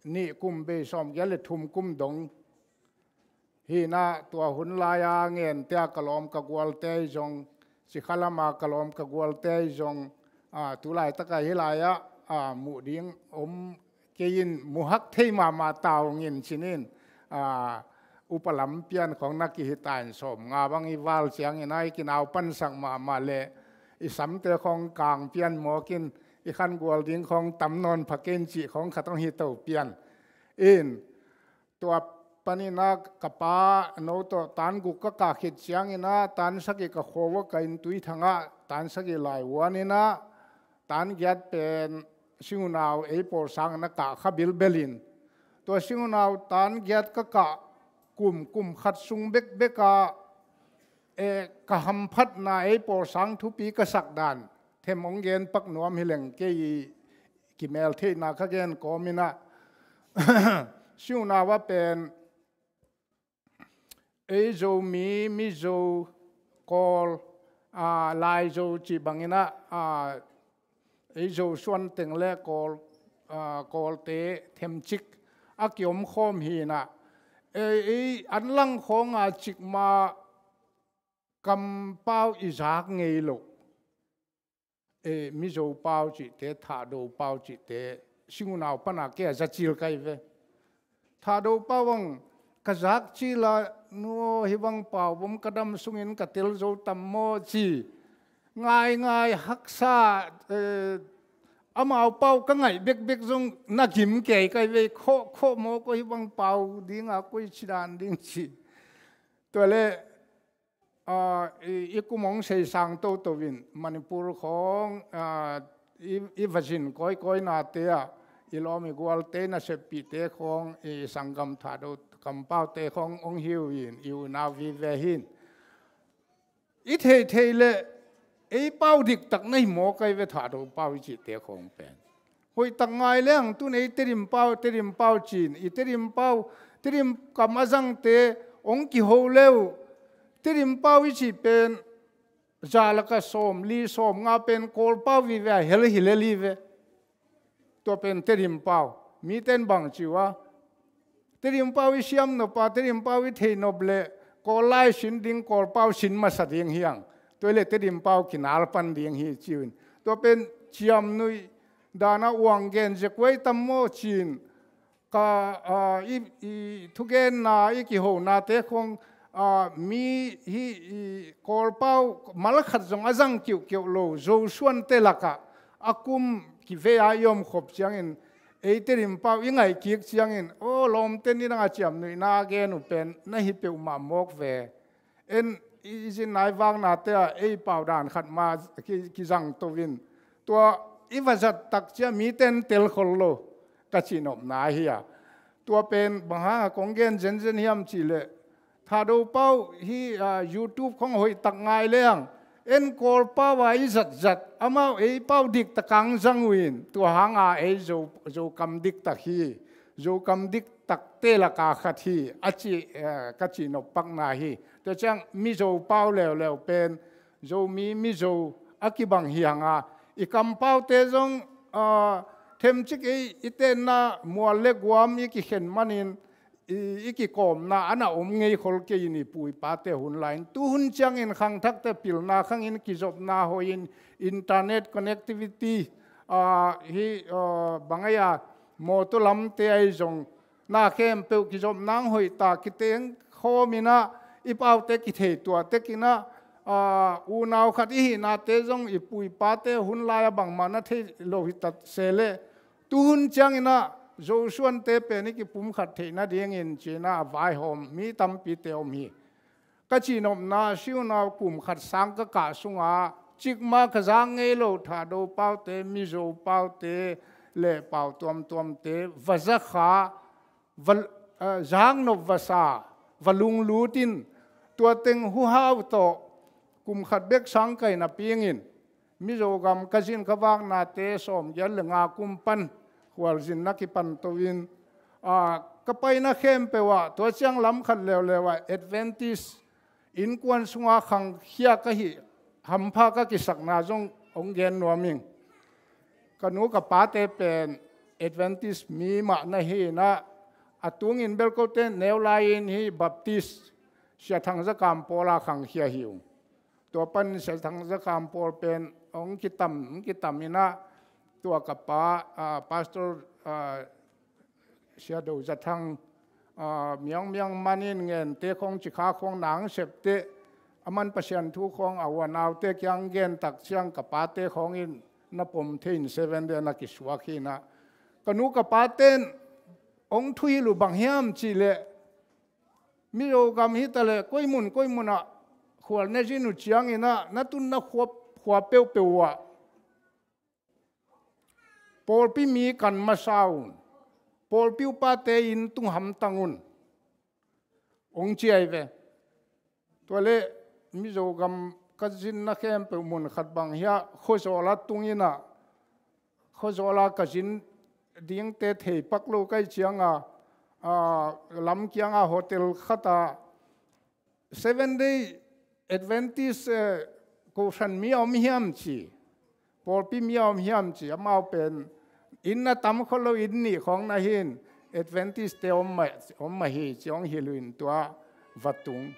nih kum bei, sawmgiat le thum kum dong. Hi in ah tua hun lai-a Ngente a ka lawm ka gualte ahi zong, Cikha lam a ka lawm ka gualte ahi zong, a, tu laitak a hih lai-ah, a, muh ding om kei in, muhak thei mahmah ta ung in ci-in, a, upa lam pian khawng na kihi ta in, sawmnga bang i val ciangin a i kinau pansak mahmah le i samte khawng kang pian mawk in, i khangual ding khawng tam nawn pha kei in cih khawng khat hong hi to pian in. Tua panin ah ka pa no tawh tan guk ka kah khit ciangin ah tan sagih ka khua uah ka inn Tuithang ah tan sagih lai uan in ah tan giat pen Sing Unau ei pawlsang in a kah kha bilbel in, tua Sing Unau tan giat ka kah kum, kum khat sung bekbek ah, eh, ka hamphatna ei pawlsang thupi ka sak dan them hong gen pak nuam hi leng, kei i kimeltheihna ka gen kawm in ah Sing Unau ah pen ei Zomi, Mizo, Kawl, a, Laizo cih bangin ah, a, ei Zo suan teng le Kawl, a, Kawlte themcik a kiom khawm hi in ah, ei, ei Anlang khawng a cikmah kampau i zak ngei loh, eh, Mizo pau cihte, Thahdo pau cihte, Sing Unau pan a kei a za cil ka hi ve. Thahdo pau bang ka zak cil a, nu aw, hih bang pau bom ka dam sungin ka tel zo tam maw ci, ngaingai haksa, eh, amau pau ka ngaih bekbek zong na gim kei ka hi ve. Khawh, khawh maw, ko hih bang pau ding a koi ci dan ding ci. Tua le, a, i, i kum hong seisang toto in Manipur khawng, a, i, i va zin kawikawinate ah i lawm i gualte, naseppihte khawng, i sanggam Thahdo kampaute khawng hong hi uh in, i unau vive hi in. I theithei le ei pau diktak na hi mawk a hi ve, Thahdo pau i cihte khawng pen. Hoihtak ngai le hang tun ei Tedim pau, Tedim pau ci-in, i Tedim pau, Tedim kam a zangte hong kiho le uh, Tedim pau i cih pen za lakah sawmli, sawmnga pen Kawl pau vive a hel hi lel hi ve. Tua pen Tedim pau. Mite in bang ci uh a, Tedim pau i siam nop a, Tedim pau i thei nop le Kawl lai sin ding, Kawl pau sin masa ding hi hang. Tua hi le Tedim pau kinal pan ding hi ci uh in. Tua pen ciamnuih dan a uang gen zek uh ei tam maw ci-in, ka, a, i, i thugenna, i kihonate khawng, a, mi hi, i Kawl pau mal khat zong a zang kiuhkiuh lo Zo suante lakah a kum kivei a i om khop ciangin ei Tedim pau i ngaih kik ciangin, aw, lawmte, nidang a ciamnuihna a gen uh pen na hi peuhmah mawk ve. En i, i zin nai vaknate ah ei pau dan khat mah ki, kizang to in, tua i va zat tak ciang mite in tel khol lo ka cihnopna hi a. Tua pen bang hang a kong gen zenzen hiam cih leh, Thado pau hi, ah, YouTube khong hoih tak ngai leng, en Kawl pau a i zatzat, amau ei pau diktak ang zang uh in, tua hanga ei Zo, Zokam diktak hi, Zokam diktakte laka khat hi, a ci, eh, ka cihnop pakna hi. Tua ciang Mizo pau leuleu pen, Zomi, Mizo a kibang hi hanga, i kampaute zong, ah, themcik ei, i tenna mual le guam i kikhen manin, i, i kikawmna a na om ngei khol kei in i pu i pate hun lai-in. Tu hun ciangin khangthakte pilna khangin kizopna hoih in internet connectivity, ah, hi, ah, bang ei a, mawtaw lamte ahi zong na khempeuh kizopna ang hoih ta, kiteng khawm in ah, i paute kithei tua tek in ah, ah, unau khat i hihnate zong i pu i pate hun lai-a bangmah na thei lo hi ta se leh, tu hun ciangin ah Zosuante pen i kipumkhat theih nadingin ci-in ah a vaihawm mi tampite om hi. Ka cihnopna, si unau kum khat sang ka kah sungah, cikmah ka zak ngei lo Thado paute, Mizo paute le pau tuamtuamte va za kha, va, eh, zaknop va sa, va lunglut in, tua teng huhau tawh kum khat bek sang ka hih napi in, Mizo gam ka zin ka vaknate sawmgiat le nga kum pan khualzinna kipan to in, ah, ka paina khempeuh ah, tua ciang lam khat leuleu ah Adventist innkuan sunga khangkhia ka hih hampha ka kisakna zong hong gen nuam ing. Ka nu ka pate pen Adventist mi mah na hi in ah, a tungin bel kote neu lai-in hi Baptist Sia Thang Za Kam Pawl a khangkhia hi ung. Tua pan Sia Thang Za Kam Pawl pen hong kitam, hong kitam in ah, tua ka pa, ah, Pastor, ah, Sia Do Za Thang, ah, Miang Miang Manin Ngente khong, Cikha khong nang septe, a man Pasian thu khong a uanaute kiang gen tak ciang ka pate khong in na pom thei in Seven Day na kisuak hi in ah, ka nu ka paten hong thuhilh uh bang hiam cih leh, Mizo gam hi ta leh, koi mun koi mun ah khual na zin uh ciangin ah, na tunna khua, khua peuhpeuh uh ah pawlpi mi kan masa un, pawlpi upate inn tung hamtang un, hong ci ahi ve. Tua leh Mizo gam ka zinna khempeuh mun khat bang hi a, khuazawl a tung in ah, khuazawl a ka zin dingte thei pak lo ka hih ciang a, ah, lam kiang a hotel khat ah, Seven Day Adventist, eh, kohhran mi a om hiam ci, pawlpi mi a om hiam ci, amau pen inn a tam khol lo, inn nih khawng na hi in, Adventist te om mah, om mah hi ci hong hilh uh in tua va tung.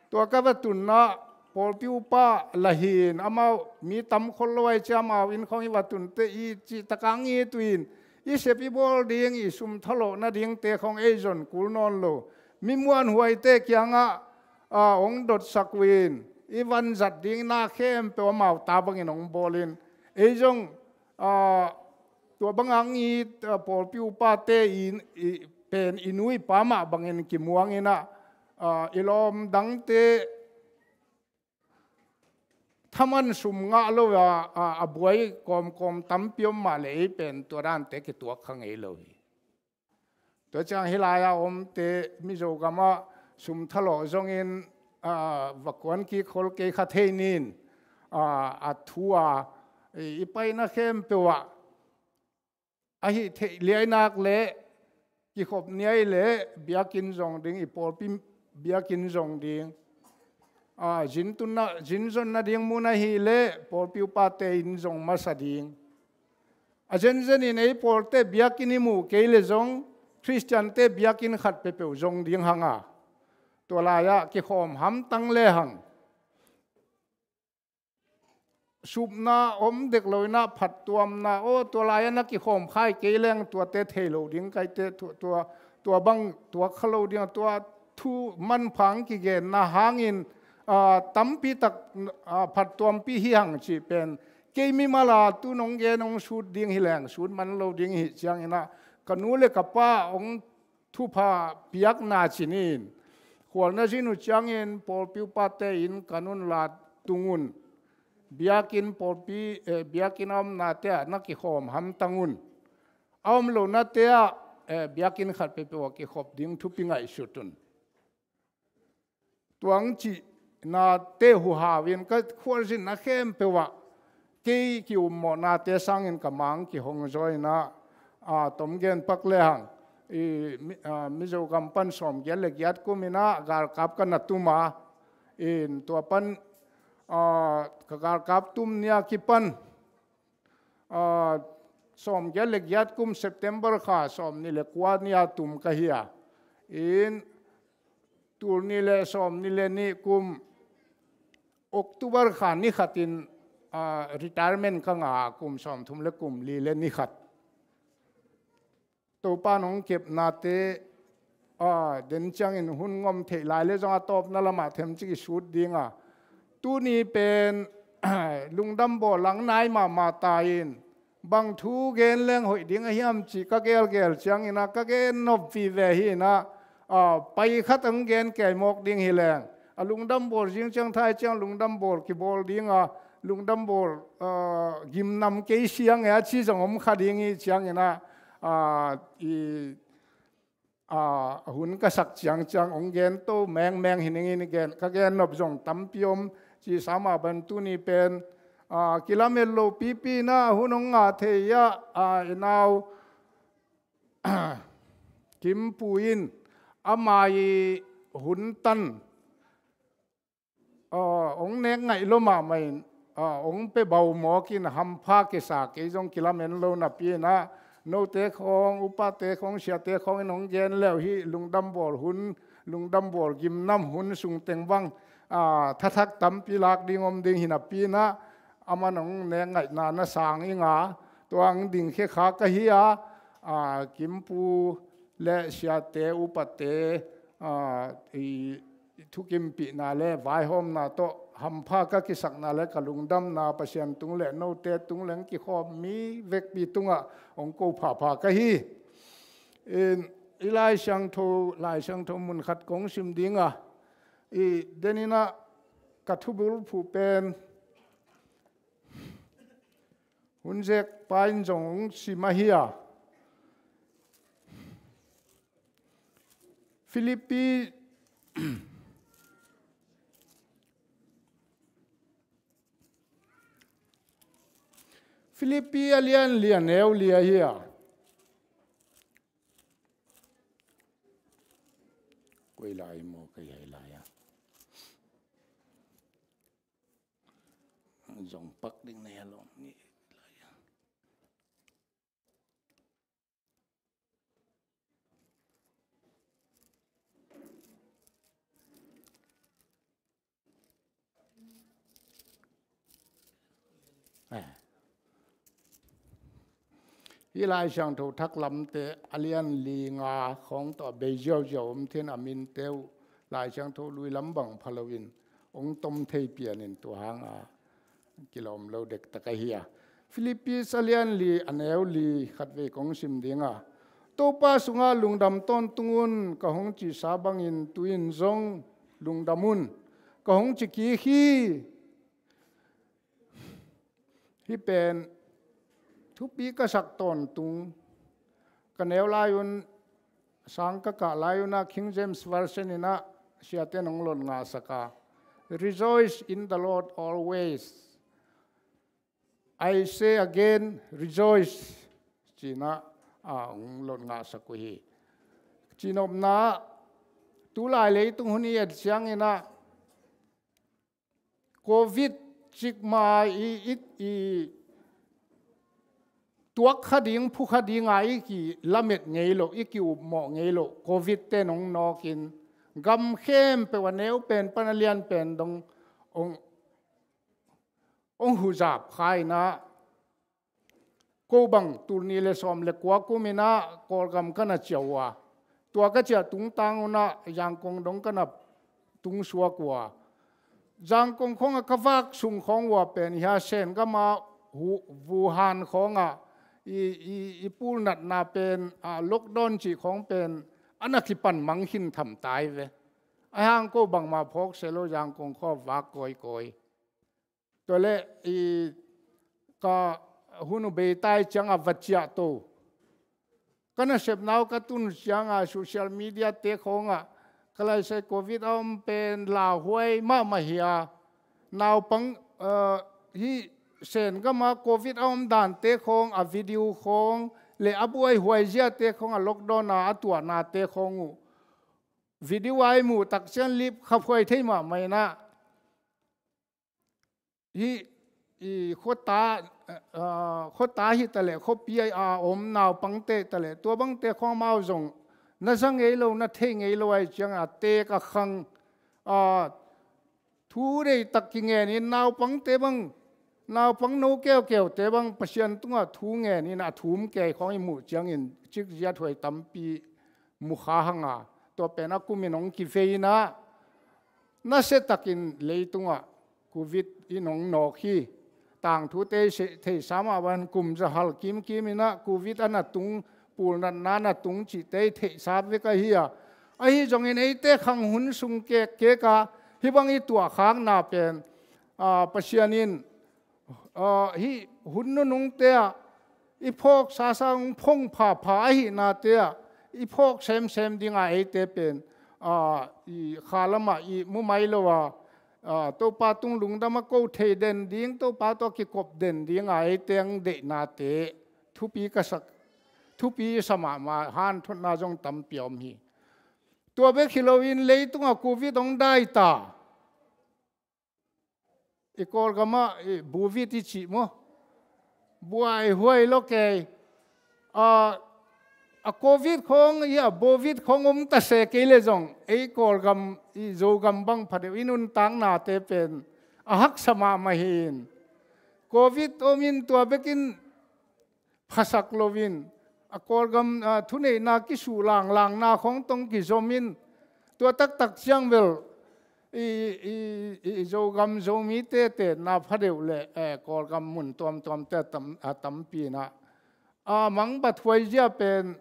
Tua ka va tunna pawlpi upa la hi in, amau mi tam khol lo ahi ci, amau inn khawng i va tun teh i cih tak a ngiat uh in, i sep i bawl ding, i sum thalawh nadingte khawng ei zon kul nawn lo, mi muanhuaite kiangah, ah, hong dotsak uh in, i vanzat ding na khempeuh amau ta bangin hong bawl in, ei zong, ah, tua bangah hong it, ah, pawlpi upate i, i pen i nu i pa mah bangin kimuang in ah, ah, i lawm dangte thaman sum ngah lo a, a, a buai kawmkawm tampi om mah leh ei pen tua dante kituak kha ngei lo hi. Tua ciang hih lai-a omte Mizo gamah sum thalawh zongin, ah, va kuan kik khol kei kha thei ning, ah, a thu a, i, i paina khempeuh ah, a hih theih liainak leh kikhop ni ahi leh biakinn zong ding, i pawlpi biakinn zong ding. Ah, zin tunna, zin zonna ding mun ahih leh pawlpi upate inn zong masa ding. A zenzen in ei pawlte biakinn i muh kei leh zong Khristiante biakinn khat peuhpeuh zong ding hang a, tua lai-ah kikhawm hamtang lehang, supna om dek lo in ah phattuamna, aw, tua lai-ah na kikhawm kha kei leng tuate thei lo ding ka hi teh, tua, tua, tua bang tuak kha lo ding, tua thu manpha hong kigenna hangin, ah, tampi tak, ah, phattuampi hi hang cih pen kei mimal a tu-in hong gen hong sut ding hi leng sut man lo ding hi ciangin ah, ka nu le ka pa hong thupha piakna ci-in, khual na zin uh ciangin pawlpi upate inn kan un la, tung un. Biakinn pawlpi, eh, biakinn a omnate ah na kikhawm hamtang un. A om lonate ah, eh, biakinn khat peuhpeuh ah kikhop ding thupi ngaihsut un. Tuang cih nate huhau in ka khualzinna khempeuh ah kei ki-ummawhnate sangin ka mang kihong zaw in ah, a, tom gen pak lehang, i, Mi-, a, Mizo gam pan sawmgiat le giat kum in ah galkap ka na tum a, in tua pan, a, ka galkap tum ni a kipan, a, sawmgiat le giat kum September kha sawmnih le kua ni a tum ka hi a, in tul nih le sawmnih le nih kum October kha ni khat in, a, retirement ka ngah a, kum sawmthum le kum li le ni khat. Topa in hong kepnate, a, den ciangin hun ngom theih lai le zong a tawpna lamah themcik i sut ding a, tuni pen lungdam bawl lang nai mahmah ta in, bang thu gen leng hoih ding a hiam cih ka gelgel ciangin ah ka gen nop vive hi in ah, a, pai khat hong gen kei mawk ding hi leng, a lungdam bawl zing ciang thai ciang lungdam bawl kibawl ding a, lungdam bawl, a, gimnam kei siang e a ci zong om kha ding hi ciangin ah, a, i, a, a hun ka sak ciangciang hong gen to mengmeng hi ning in gen, ka gen nop zong tampi om. Cih sa mah bang tuni pen, a, kilamet lo pipi in ah hun hong ngah thei ah, a, i nau Kimpu in ama i hun tan, a, hong nek ngaih lo mahmah in, a, hong pia bau mawk in hampha kisa kei zong kilamen lo napi in ah, note khawng, upate khawng, siate khawng in hong gen leuh hi. Lungdam bawl hun, lungdam bawl gimnam hun sung teng bang, a, thathak tampi lak ding om ding hi napi in ah, aman hong nek ngaihna na sang ing a, tua hong ding khe kha ka hi a, a, Kimpu le siate, upate, a, i, i thukimpihna le vaihawmna tawh hampha ka kisakna le ka lungdamna Pasian tung le note tung leng kikhawm mi vekpi tungah hong ko phapha ka hi. In, i Lai Siangtho, Lai Siangtho mun khat kong sim ding a, i, den in ah ka thubul phuh pen hun zek pa in zong hong sim ahi a. Philippi, Philippi a lian li a neu li ahi a. Koi lai maw ka hi lai a. Zong pak ding na hi a lawm ni lai a. Eh. Hih Lai Siangtho thak lamte a lian li nga khawng tawh a bei ziauziau om thin a minte uh Lai Siangtho lui lam bang pha loin hong tom thei pian in tua hang a kilawm lo dektak ahi a. Philippi a lian li a neu li khatvei kong sim ding a. Topa sungah lungdam tawntung un, ka hong cihsa bangin tu-in zong lungdam un, ka hong ci kik hi. Hih pen thupi ka sak tawntung. Ka neu lai un, sang ka kah lai un ah King James Version in ah siate in hong lot ngahsak a, "Rejoice in the Lord always. I say again, rejoice," ci-in ah, a, hong lot ngahsak uh hi. Cihnopna ah, tulai leitung hun i et ciangin ah, covid cikmah i, i, i tuak kha ding, phu kha ding a i kilamet ngei loh, i ki-upmawh ngei loh covid ten hong nawkin, gam khempeuh a neu pen pan a lian pen dong hong, hong huzap kha in ah, ko bang tul nih le sawm le kua kum in ah Kawlgam ka na ciah uh a, tua ka ciah tungtang un ah Yangon dong ka na tungsuak uh a, Yangon khawng ah ka vak sung khawng uh a pen hia Sen gam ah Hu-, Wuhan khawng ah i, i, i pulnatna pen, a, lockdown cih khawng pen a na kipan mang khin tham tai ve. Ahi hang ko bangmah phawk se lo, Yangon khawng vak kawikawi. Tua leh i ka hun uh bei tai ciang a va ciah to. Ka nasepna uh ka tun ciang a social media te khawng ah Ka laisai covid a om pen lauhuai mahmah hi a, naupang, eh, hih Sen gama covid a om dante khawng, a video khawng le a buaihuai ziate khawng, a lockdown a a tuahnate khawng uh video a i muh tak ciang lip khaphuai thei mahmah in ah, hih i khuata, ah, khuata hi ta leh, khuapi a om naupangte ta leh, tua bangte khawng amau zong na za ngei lo, na thei ngei lo ahih ciangin a teek a khang, ah, thu deihtak kingen in naupangte bang, naupang no keukeute bang Pasian tungah thu ngen in a thum kei khawng i muh ciangin cikzia thuai tampi mu kha hang a, tua pen a kumin hong kivei in ah, nasiatakin leitungah covid in hong nawk hi. Tangthute i theihsa mah bangin kum zahal kimkim in ah covid a na tung, pulnatna na tung cihte i theihsa vek ahi a, ahi zongin eite khang hun sung kekkek a hih bang i tuahkhakna pen, ah, Pasian in, ah, hih hun nunungte ah i phawksa sa, hong phong phapha ahihnate ah i phawk semsem ding a eite pen, ah, i kha lamah i mu mai lo a, ah, Topa tung lungdam a ko thei den ding, Topa tawh kikop den ding a eite hong deihnate thupi ka sak, thupi i sa mahmah, hanthotna zong tampi a om hi. Tua bek hi loin leitungah covid hong dai ta. I Kawlgamah i buai i cih maw? Buaihuai lo kei. A, a covid khawng, i a covid khawng om ta se kei leh zong, ei Kawlgam, i Zogam bang pha deuh i nuntaknate pen a haksa mahmah hi in. Covid om in tua bekin phasak loin, a Kawlgam, a, thuneihna kisuh langlangna khawng tawh kizom in, tua taktak ciang bel i, i, i, i Zogam Zomite tetna pha deuh leh, eh, Kawlgam mun tuamtuamte a tam, a tampi in ah, a, mangbathuai zia pen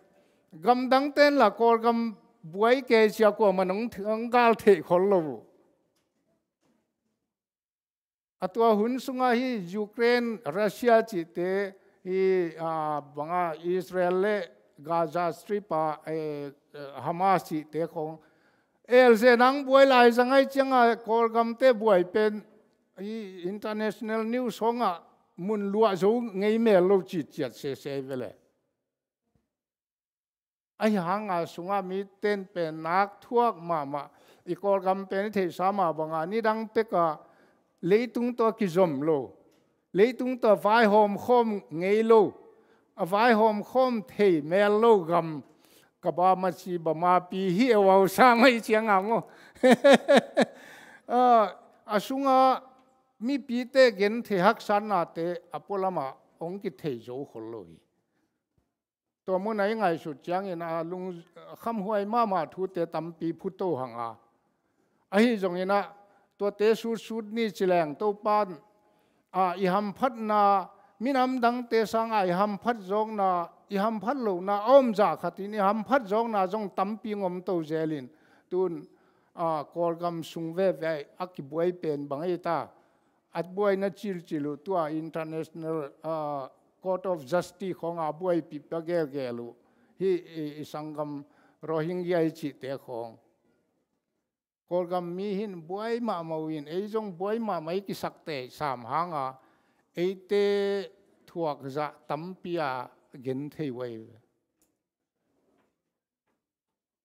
gamdangte in lah Kawlgam buai kei ci-a kuamah in hong th-, hong gal theih khol lo uh. A tua hun sungah hih Ukraine, Russia cihte, hih, ah, bangah Israel le Gaza Strip ah, eh, eh, Hamas cihte khawng elzen hong buai lai zang ahih ciangah Kawlgamte buai pen hih international news khawngah mun luah zo ngei mel lo cih ciat sese hi ve leh. Ahi hanga sungah mite in pen nak thuak mahmah, i Kawlgam pen i theihsa mah bangah nidang pekah leitung tawh kizom lo, leitung tawh vaihawm khawm ngei lo, a vaihawm khawm thei mel lo gam, ka bamaci bamapi hi e, au sang ahih ciangah maw. Ah, a sungah mipite genthei haksatnate a pualamah hong kithei zo khol lo hi. Tua munah i ngaihsut ciangin a lung khamhuai mahmah thute tampi phuto hang a. Ahi zongin ah tuate sutsut ni ci leng Topa in, a, i hamphatna, minam dangte sangah i hamphat zawkna, i hamphat lohna a om zah khatin i hamphat zawkna zong tampi hong om to zel in. Tun, a, Kawlgam sung veve a kibuai pen bang ei ta, a buaina cilcil uh tua International, ah, Court of Justice khawngah a buaipih pia gelgel uh. Hih i, i sanggam Rohingya i cihte khawng. Kawlgam mi hi in buai mahmah uh in, ei zong buai mahmah i kisakte sam hanga eite thuak zah tampi a genthei uh ahi ve.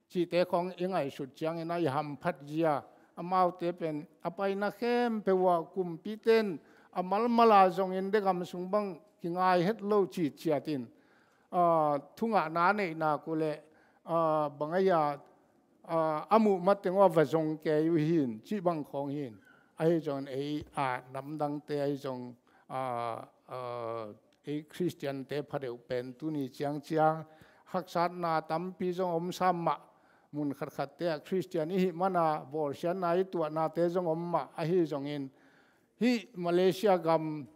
Cihte khawng i ngaihsut ciangin a i hamphat zia, amaute pen a paina khempeuh ah kumpite in a malmal a zongin de gam sung bang kingai het lo cih ciatin, ah, thungahna neihna uh leh, ah, bang ahi a, ah, a muh mateng uh a va zong kei uh hi in, cih bang khawng hi in. Ahi zongin ei, ah, namdangte ahi zong, ah, ah, ei Khristiante phadeuh pen tuni ciangciang haksatna tampi zong om sam mah, mun khatkhatte ah Khristian i hih mana bawlsiatna i tuahnate zong om mah. Ahi zongin hih Malaysia gam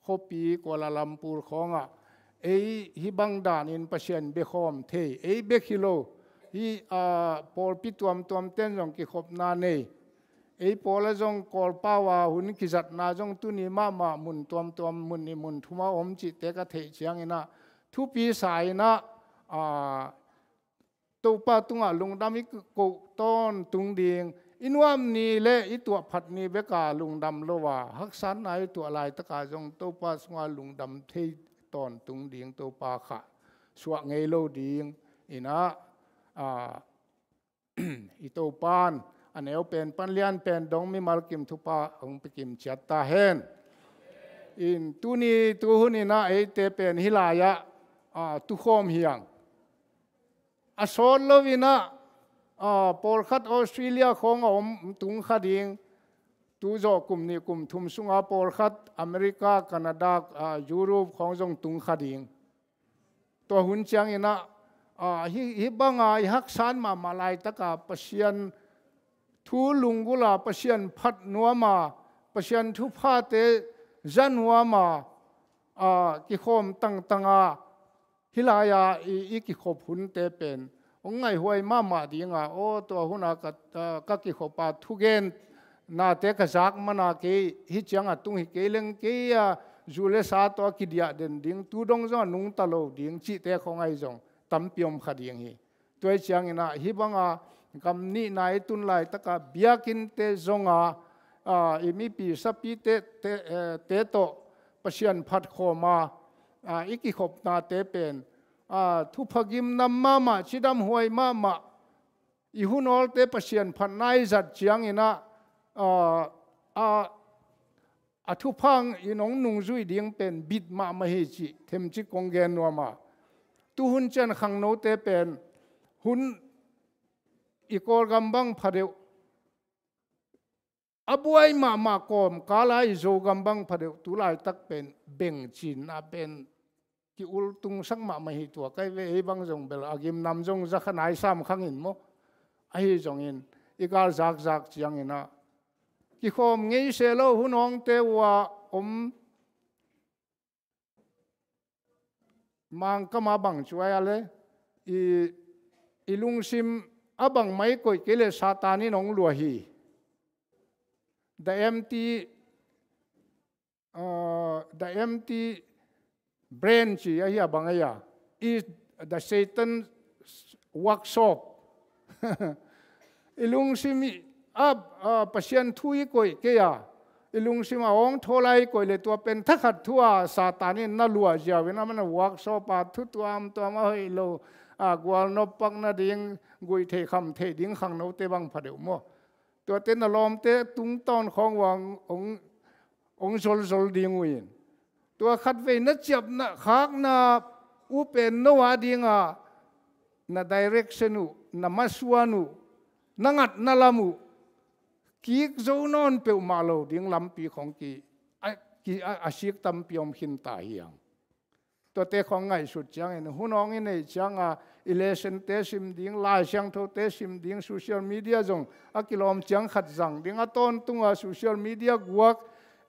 khuapi Kuala Lumpur khawngah ei hih bang danin Pasian biakhawm thei, ei bek hi lo, hih, ah, pawlpi tuamtuamte in zong kikhopna nei. Ei pawl ah zong Kawlpau a hun kizatna zong tuni mahmah mun tuamtuam, mun nih mun thum a om cihte ka theih ciangin ah thupi sa in ah, ah, Topa tungah lungdam i koh tawntung ding, i nuam ni le i tuah phat ni beka lungdam lo a, haksatna i tuah laitaka zong Topa sungah lungdam thei tawntung ding Topa khah suah ngei lo ding in ah, a, i Topan a neu pen pan lian pen dong mimal kim thupha hong pia kim ciat ta hen. In tuni tuhun in ah eite pen hih lai-ah, a, tukhawm hi hang. A sawt lo in ah, a, pawlkhat Australia khawng a om tung kha ding. Tu zawh kum nih kum thum sunga pawlkhat America, Canada, a, Europe khawng zong tung kha ding. Tua hun ciangin ah, a, hih, hih banga i haksat mahmah laitaka Pasian thu lunggulh a, Pasian phat nuam a, Pasian thuphate za nuam a, a, kikhawm tangtang a, hih lai-a i, i kikhop hunte pen hong ngaihhuai mahmah ding a, aw, tua huna ka, a, ka kikhop a, thugennate ka zak man a, kei hih ciang a tung hi kei leng, kei a zu le sa tawh a kidiah den ding, tu dong zong a nungta lo ding cihte khawng ahi zong tampi om kha ding hi. Tua hi ciangin ah hih banga gam nihna i tun laitaka biakinnte zong a, a, i mipi sapite, te, eh, te tawh Pasian phat khawm a, a, i kikhopnate pen, a, thupha gimnam mahmah, cidamhuai mahmah, i hun awlte Pasian phatna i zat ciangin ah, a, a, a thupha in hong nungzui ding pen bit mahmah hi cih themcik kong gen nuam a. Tuhun ciang khangnote pen hun i Kawlgam bang pha deuh, a buai mahmah kawmkal a i Zogam bang pha deuh, tu laitak pen bengcinna pen ki-ultungsak mahmah hi. Tua kai ve, ei bang zong bel a gimnam zong za kha nai sam khang in maw. Ahi zongin i gal zakzak ciangin ah kikhawm ngei se lo, hun awngte uh a om Mangkam a bang cu ai a le, i, i lungsim a bangmah i koih kei leh Satan in hong lua hi. The empty, uh, the empty brain ci ahi a, bang ahi a, is the Satan workshop. I lungsim i, a, a, Pasian thu i koih kei a, i lungsim a awngthawl a i koih leh tua pen thakhat thu a Satan in na luah ziau in, a man a workshop a thu tuamtuam a hoih lo, a, gualnop pak nading, guih theih kham theih ding khangnote bang pha deuh maw. Tuate na lawmte tungtawn khawng uh a hong, hong, hong zolzol ding uh in. Tua khatvei na ciapna khakna uh pen no a dinga na direction uh, na masuan uh, na ngatna lam uh kik zo nawn peuhmah lo ding lampi khawng ki, a, ki, a, a sik tampi om khin ta hi hang. Tuate khawng ngaihsut ciangin, hun awng i neih cianga, i lessonte sim ding, Lai Siangthote sim ding, social media zong a kilawm ciang khat zang ding, a tawntunga social media guak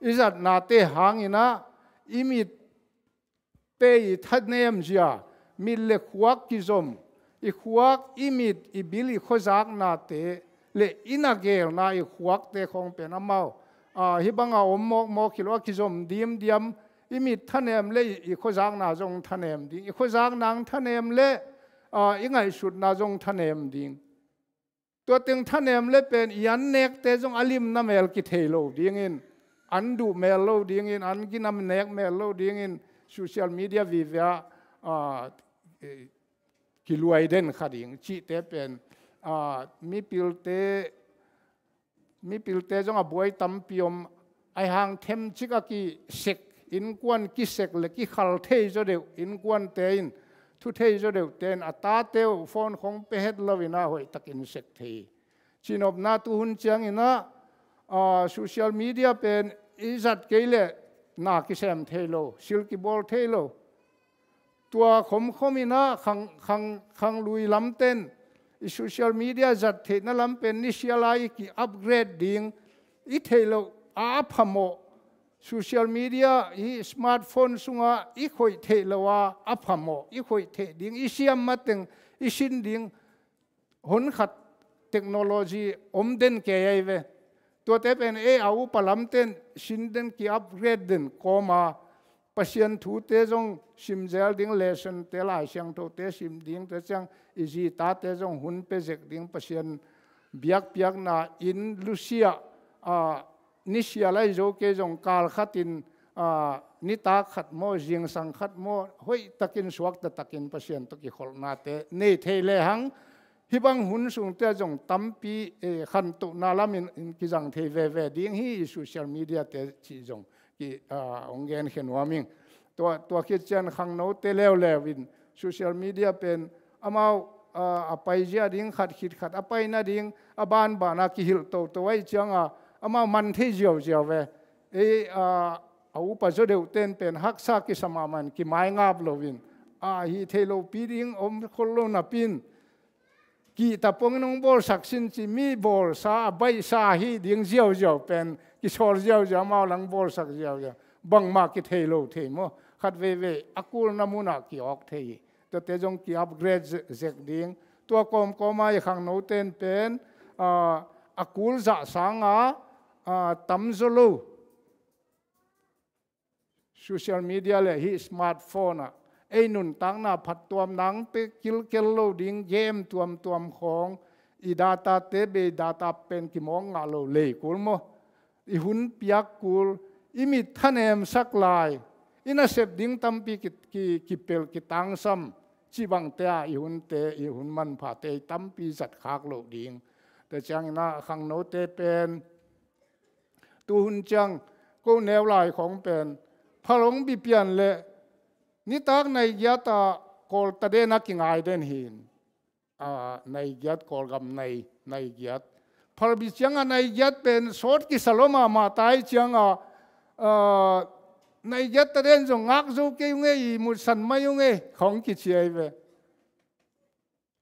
i zatnate hangin ah, i mitte i thanem zia, mit le khuak kizom, i khuak, i mit, i bil, i khuazaknate le i na gelna i khuakte khawng pen amau, a, hih banga om mawkmawk hi lo a, kizom dimdiam, i mit thanem le i, i khuazakna zong thanem ding, i khuazakna ang thanem le, a, i ngaihsutna zong thanem ding. Tua teng thanem le pen i annekte zong a limna mel kithei lo dingin, an duh mel lo dingin, an ginam nek mel lo dingin, social media vive ah, a, e, kiluai den kha ding cihte pen, a, mipilte, mipilte zong a buai tampi om, ahi hang themcik a kisek, innkuan kisek le kikhal thei zaw deuh, innkuante in, thu thei zaw deuhte in, a tate uh phone khawng pia het lo in a hoihtakin sek thei. Cinopna tu hun ciangin ah, a, social media pen i zat kei leh na kisem thei lo, sil kibawl thei lo. Tua khomkhom in ah khang, khang, khanglui lamten i social media zat theihna lam pen nisiala i ki-upgrade ding, i theih loh a, a phamawh. Social media i smartphone sungah i khoih theih loh a, a phamawh, i khoih theih ding, i siam mateng i sin ding, honkhat technology om den kei ahi ve. Tuate pen ei a upa lamten sin den, ki-upgrade den kawma, Pasian thute zong sim zel ding, lesson te, Lai Siangthote sim ding, tua ciang i zi i tate zong hun pia zek ding, Pasian biakpiakna in lusia, a, nisial ahi zo kei zong kal khatin, a, nitak khat maw, zingsang khat maw, hoihtakin suakta takin Pasian tawh kikholhnate nei thei lehang, hih bang hun sungte ah zong tampi, eh, khantohna lamin in kizang thei veve ding hi, social media te cih zong ki, ah, hong genkhia nuam ing. Tua, tua khit ciang khangnote leuleu in social media pen amau, ah, a paizia ding khat khit khat a pai nading a banbana kihilh toto ahih cianga amau man thei ziauziau ve. Ei, ah, a upa zaw deuhten pen haksa kisa mahmah in kimaingap loin, ah, hih thei lopi ding om khol lo napi in, kihta pongin hong bawlsak sin ci, mi bawlsa a baihsa hi ding ziauziau pen kisawl ziauziau, amau lang bawlsak ziauziau. Bangmah kithei lo thei maw? Khat veivei a kulna munah ki-awk thei hi. Tuate zong ki-upgrade ze-, zek ding. Tua kawmkawma i khangnoten pen, ah, a kul zah sanga, ah, tamzaw lo social media le hih smartphone ah ei nuntakna phattuamna hong pia kilkel lo ding, game tuamtuam khawng, i datate bei, data pen kimawk ngah lo lei kul maw? I hun piak kul, i mit thanemsak lai, i nasep ding tampi ki, ki, kipelh, kitangsam, cih bangte ah i hunte, i hun manphate i tampi zatkhak loh ding. Tua ciangin ah khangnote pen tuhun ciang ko neu lai khawng pen phal hong bi pian leh nitak nai giat ah Kawltaden a kingai den hi. Ah, nai giat, Kawlgam nai, nai giat. Phalbi ciangah nai giat pen sawt kisa lua mahmah ta ahih ciangah, ah, nai giat taden zong ngak zo kei ung e, ihmutsan mai ung e, khawng kici ahi ve.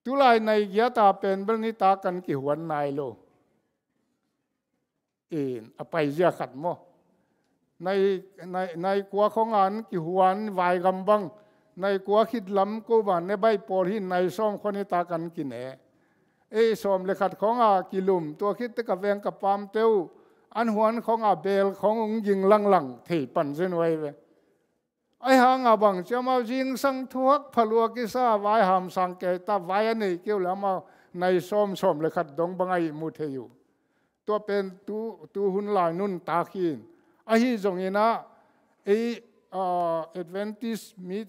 Tulai nai giat a pen bel nitak kan kihuan nai lo. In, a paizia khat maw? Nai, nai, nai kua khawng an kihuan, vaigam bang. Nai kua khit lam ko bang ne baih pawl hi, nai sawm khawng nitak kan kine. Ei sawm le khat khawng a kilum, tua khit teh ka veng ka pamte uh an huan khawng a bel khawng hong ging langlang thei pan zen uh ahi ve. Ahi hanga bang ci, amau zingsang thuak phalua kisa, vai hamsang kei ta, vai a nei kei uh le amau nai sawm, sawm le khat dong bang a ihmu thei uh. Tua pen tu, tuhun lai nuntak hi. Ahi zongin ah ei, ah, Adventist mi,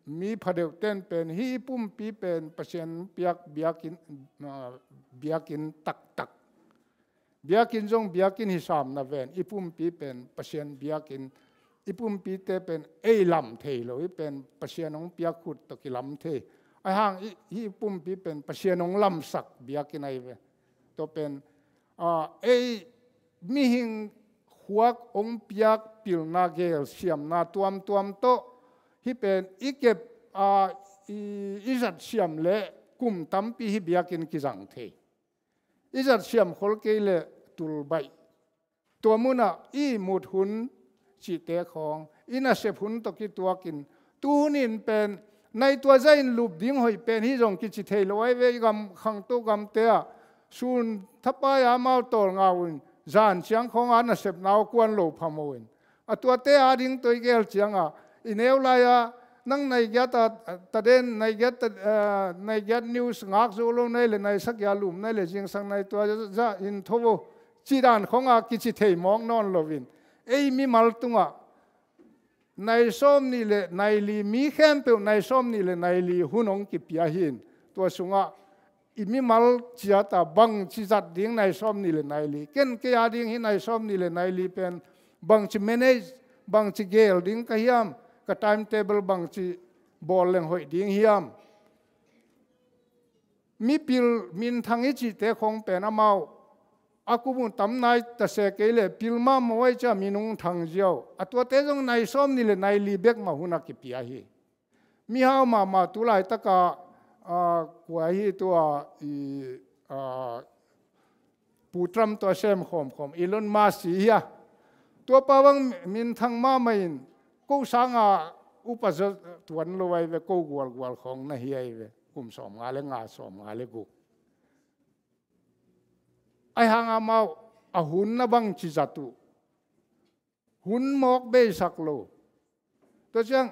mi phadeuhten pen hih pumpi pen Pasian piak biakinn, ah, biakinn taktak. Biakinn zong biakinn hi sam na ven, i pumpi pen Pasian biakinn, i pumpite pen ei lam thei lo, hih pen Pasian hong piak khut tawh kilam thei. Ahi hang hih, hih pumpi pen Pasian hong lamsak biakinn ahi ve. Tua pen, ah, ei mihing khuak hong piak pilna gel siamna tuamtuam tawh hih pen i kep, ah, i, i zat siam leh kum tampi hih biakinn kizang thei. I zat siam khol kei leh tul baih. Tua munah i ihmut hun cihte khawng, i nasep hun tawh kituakin, tu hunin pen nai tua zahin lup ding hoih pen hi zong kici thei lo ahi ve. I gam khangto gamte ah sun thapai a amau tawlnga uh in, zan ciang khawng a nasepna uh kuan lo phamo in, a tuate ading tawh i gel cianga i neu lai-a nang nai giat a, taden, nai giat ta, eh, nai giat news ngak zo lo nai le, nai sagih a lum nai le, zingsang nai tua za in tho vo, cih dan khawng a kici thei mawk nawn loin, ei mimal tungah nai sawm nih le nai li, mi khempeuh nai sawm nih le nai li hun hong kipia hi in, tua sungah i mimal ciat a bangci zat ding nai sawm nih le nai li, ken kei ading hih nai sawm nih le nai li pen bangci manage, bangci gel ding ka hiam, ka timetable bangci bawl leng hoih ding hiam? Mipil minthang i cihte khawng pen amau a kum uh tam nai ta se kei leh pil mahmah uh ahi ciah minung thang ziau. A tuate zong nai sawm nih le nai li bek mah hun a kipia hi. Mihau mahmah tu laitaka, ah, kua hi tua i, ah, Pu Trump tua sem khawmkhawm, Elon Musk hi a. Tua pa bang minthang mahmah in, ko sanga upa zaw tuan lo ahi ve, ko gualgual khawng na hi ahi ve. Kum sawm nga le nga, sawm nga le guk. Ahi hang amau a hun na bangci zat uh. Hun mawk beisak lo. Tua ciang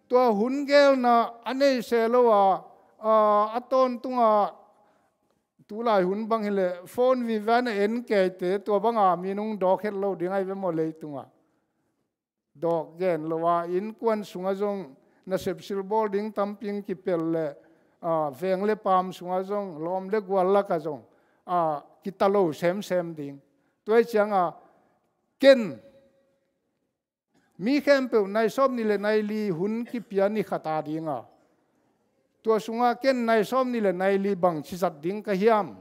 tua hun gelna a nei se lo a, a, a tawntunga tulai hun bang hileh phone vive a na en keite tua banga mi nung dawk het lo ding ahi ve maw leitungah. Dawk gen lo a innkuan sungah zong nasep silbawl ding tampi kipel le, a, veng le paam sungah zong lawm le gual lakah zong, a, kita lo semsem ding. Tua hi cianga ken mi khempeuh nai sawm ni le nai li hun kipia ni khat a dinga tua sungah ken nai sawm ni le nai li bangci zat ding ka hiam?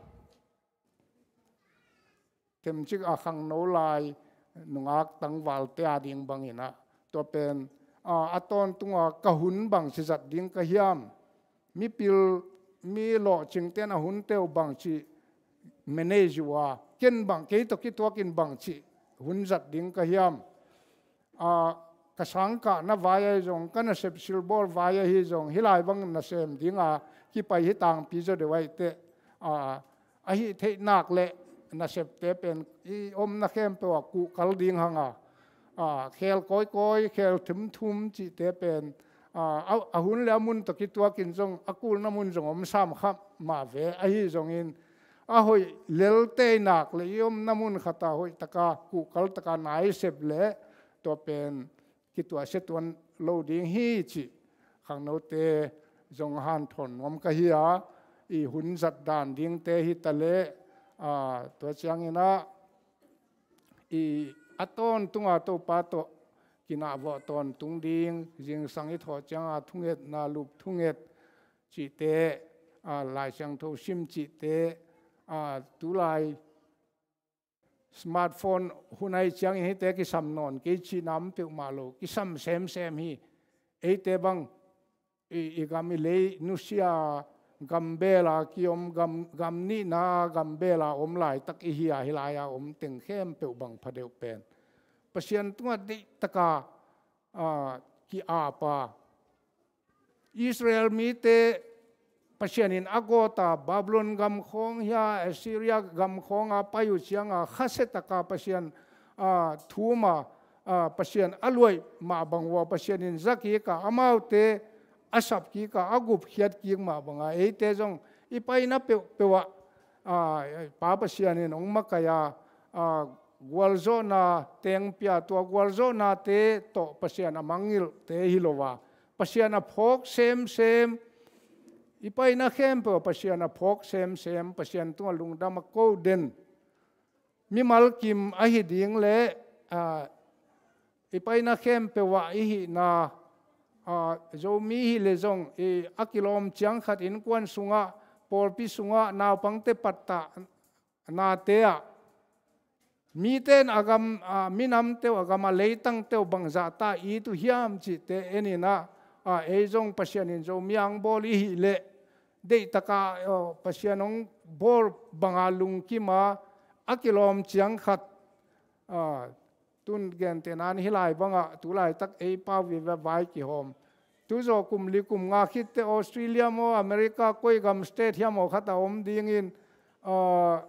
Kemcik a khangno lai nungak tangvalte a ding banginah tua pen, a, a tawntunga ka hun bangci zat ding ka hiam? Mipil mi lawhcingten a hunte uh bangci manage uh a, ken bang kei tawh kituakin bangci hun zat ding ka hiam? A, ka sangkahna vai ahi zong, ka nasep silbawl vai ahi zong, hih lai bang nasem dinga kipai hi tangpi zaw deuh ahi teh, a, ahi theih nak le nasepte pen i omna khempeuh ah kuhkal ding hanga, a, khel kawikawi, khel thumthum cihte pen, a, a, a hun le a mun tawh kituakin zong a kulna mun zong om sam kha mah ve. Ahi zongin a hoih lelte i nak le i omna mun khata hoih taka kuhkal taka nai sep le tua pen kituahsia tuan lo ding hi cih khangnote zong hanthawn nuam ka hi a, i hun zat dan dingte hi ta leh, a, tua cianginah i a tawntunga Topa tawh kinahvawh tawntung ding, zingsang i thawh cianga thungetna lup thunget cihte, a, Lai Siangtho sim cihte, a, tulai smartphone hun ahi ciangin hihte kisam nawn kei cihna om peuhmah lo, kisam semsem hi. Eite bang i, i gam i lei nusia gambela kiom gam, gam nihna gambela om laitak i hi a, hih lai-a om teng khempeuh bang pha deuh pen Pasian tungah deihtaka, a, ki-apa Israel mite Pasian in a gawta Babylon gam khawng hia Assyria gam khawnga pai uh cianga khasia taka Pasian, a, thuma, a, Pasian a luaih mah bang uh a Pasian in za kika amaute a sap kika a gupkhiat kik mah banga eite zong i paina peuhpeuh ah, a, Pa Pasian in hong makaih a, a, gualzawhna tengpia tua gualzawhnate tawh Pasian a mangngilhte hi lo a Pasian a phawk semsem, i paina khempeuh a Pasian a phawk semsem, Pasian tungah lungdam a ko den mimal kim ahi ding le, a, i paina khempeuh ah i hihna, a, Zomi hi le zong i a kilawm ciang khat innkuan sungah pawlpi sungah naupangte pattah nate ah mite in a gam, a, minamte uh a gam a leitangte uh bangzahta it uh hiam cihte eninah, a, ei zong Pasian in Zomi ang bawl i hih leh deihtaka, a, Pasian hong bawl banga lungkima a kilawm ciang khat, a, tun gentehna in hih lai bangah tulaitak ei pau vive vai kihawm tuzaw kum li kum nga khitte Australia maw America koi gam state hiam aw khat a om dingin, a,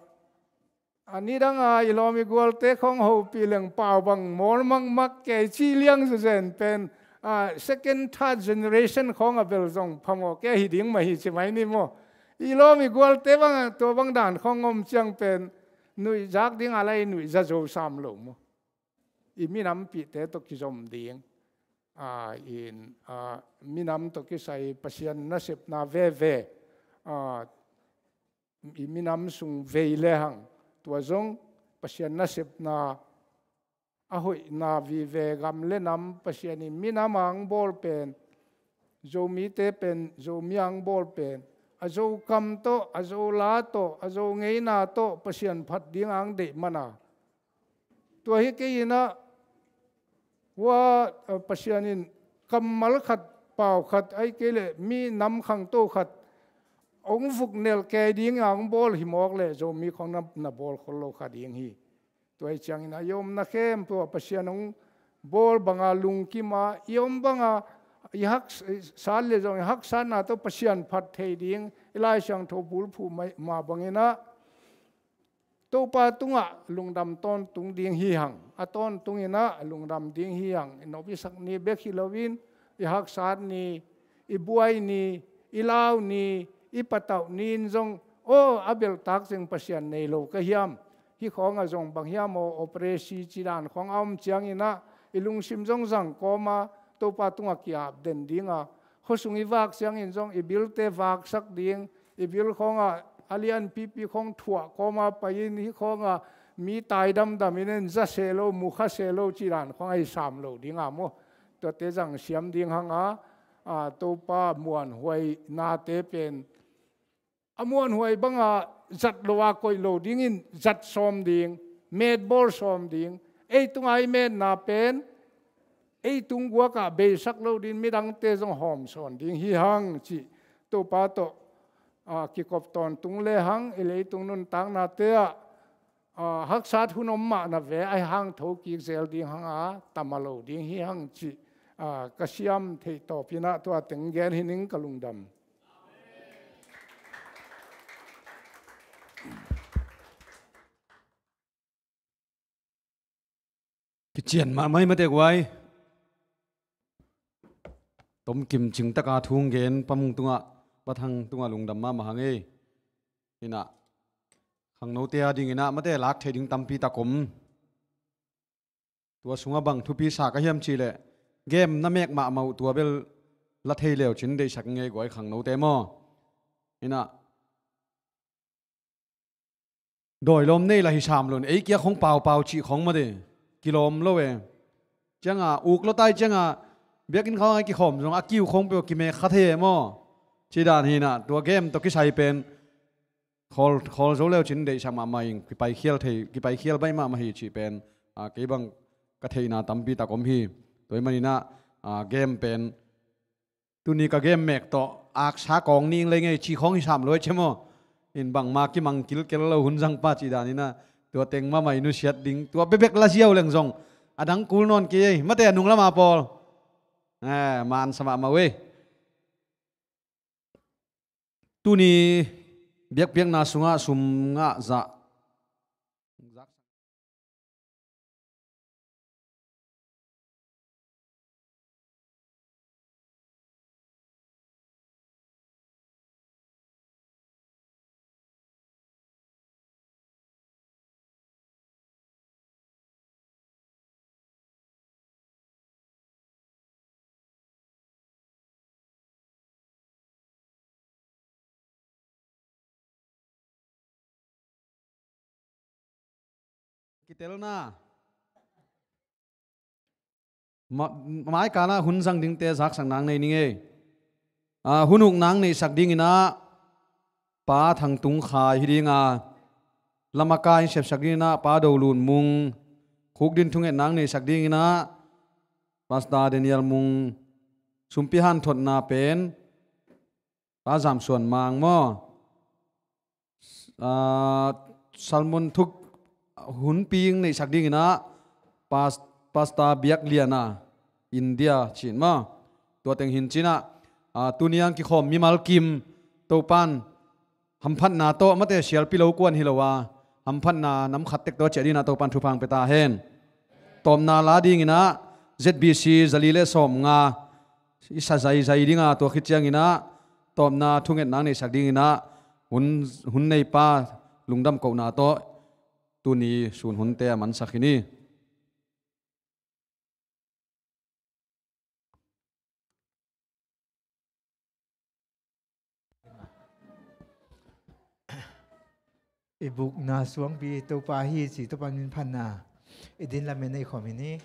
a nidanga i lawm i gualte khawng hopih leng pau bang mawl makmak kei ci liang zuzen pen, a, second third generation khawng a bel zong phamawh kei hi ding mah hi ci mai ni maw? I lawm i gualte banga tua bang dan khawng om ciang pen nuihzak dinga la i nuihza zo sam lo maw? I minampihte tawh kizom ding, a, in, a, minam tawh kisai Pasian nasepna veve, a, i minam sung vei lehang tua zong Pasian nasepna a hoihna vive gam le nam Pasian in minam ang bawl pen Zomite pen Zomi ang bawl pen a Zo kam tawh a Zo la tawh a Zo ngeina tawh Pasian phat ding ang deih mana tua hi kei inah hua, eh, Pasian in kammal khat pau khat ahi kei leh mi nam khangto khat hong vuknelh kei ding a hong bawl hi mawk leh Zomi khawng na, na bawl khol lo kha ding hi. Tua hi ciangin a i omna khempeuh ah Pasian hong bawl banga lungkima i om banga i hak sat le zong i haksatna tawh Pasian phat thei ding i Lai Siangtho bulphuh mah banginah Topa tungah lungdam tawntung ding hi hang, a tawntunginah lungdam ding hi hang. I nop i sak ni bek hi loin i haksat ni, i buai ni, i lau ni, i patauh ni in zong, aw, a belhtak zeng Pasian nei lo ka hiam? Hih khawngah zong bang hiam aw, operasi cih dan khawng a om ciangin ah i lungsim zong zang kawma Topa tungah ki-ap den dinga, khuasung i vak ciangin zong i bilte vaksak ding, i bil khawngah a lianpipi khawng thuah kawma pai-in hih khawngah mi tai damdam in en za seh lo, mu kha seh lo cih dan khawng ahi sam lo dinga maw? Tuate zang siam ding hanga, a, Topa muanhuai nate pen a muanhuai banga zat lo a koih lo dingin zat sawm ding, metbawl sawm ding, ei tunga i metna pen ei tung guakah beisak lo ding, midangte zong hawm sawn ding hi hang cih Topa tawh, a, kikop tawntung le hang i leitung nuntaknate ah, a, haksat hun om mah na ve, ahi hang thokik zel ding hanga tama lo ding hi hang cih, a, ka siam theih tawpin ah tua teng gen hi ning ka lungdam. Kician mahmah hi mate guai. Tomkim cingtaka thu hong gen Pa Mung tungah, Pa Thang tungah lungdam mahmah hang ei. Inah khangnote a dinginah mate lak thei ding tampi tak om. Tua sungah bang thupi sa ka hiam cihleh, game na mek mahmah uh tua bel la thei leu cin deihsak ngei guai khangnote maw? Inah dawi lawm nei la hi sam lo in, ei kia khong paupau cih khong mate kilawm lo e. Cianga uk lo tai cianga biakinn khawng a kikhawm zong a kiu khong peuh kimek kha thei e maw? Ci dan hinah tua game tawh kisai pen khawl, khawl zo leu cin deihsak mahmah in, kipaikhial thei, kipaikhial baih mahmah hi cih pen, a, kei bang ka theihna tampi tak om hi. Tua hi maninah, a, game pen tuni ka game mek tawh aksa kawng ning lei ngei ci khawng hi sam lo e ci maw? In bangma kimang kilkel lo hun zangpa cih daninah tua teng mahmah i nusiat ding, tua bebek la ziau leng zong a dang kul nawn kei ei. Mate a nung lama pawl, eh, mansa mahmah uh ei. Tuni biakpiakna sungah sum ngah zah kitelna. Ma-, maikana hun zang dingte zaksak nang nei ning ei. A, hun uk nang neihsak dinginah Pa Thang Tung Khai hi dinga, lamakai sepsak dinginah Pa Do Lun Mung, khuk din thunget nang neihsak dinginah Pastor Daniel Mung, sumpi hanthotna pen Pa Zam Suan Mang maw? Ah, sermon thuk hun ping neihsak dinginah Pas-, Pastor Biak Lian a, India cin maw? Tua teng hin cinah, ah, tuniang kikhawm mimal kim Topan hamphatna tawh mate sialpi lo kuan hi lo a, hamphatna nam khat tek tawh ciah dinah Topan thupha hong pia ta hen. Tawpna la dinginah Z B C zali le sawmnga i sa zaizai dinga, tua khit cianginah tawpna thungetna neihsak dinginah hun, hun neipa lungdam kohna tawh tuni sun hunte a mansak hi ni. I bukna suangpi Topa hi ci, Topa min phatna i din lamen ei khawm hi ni.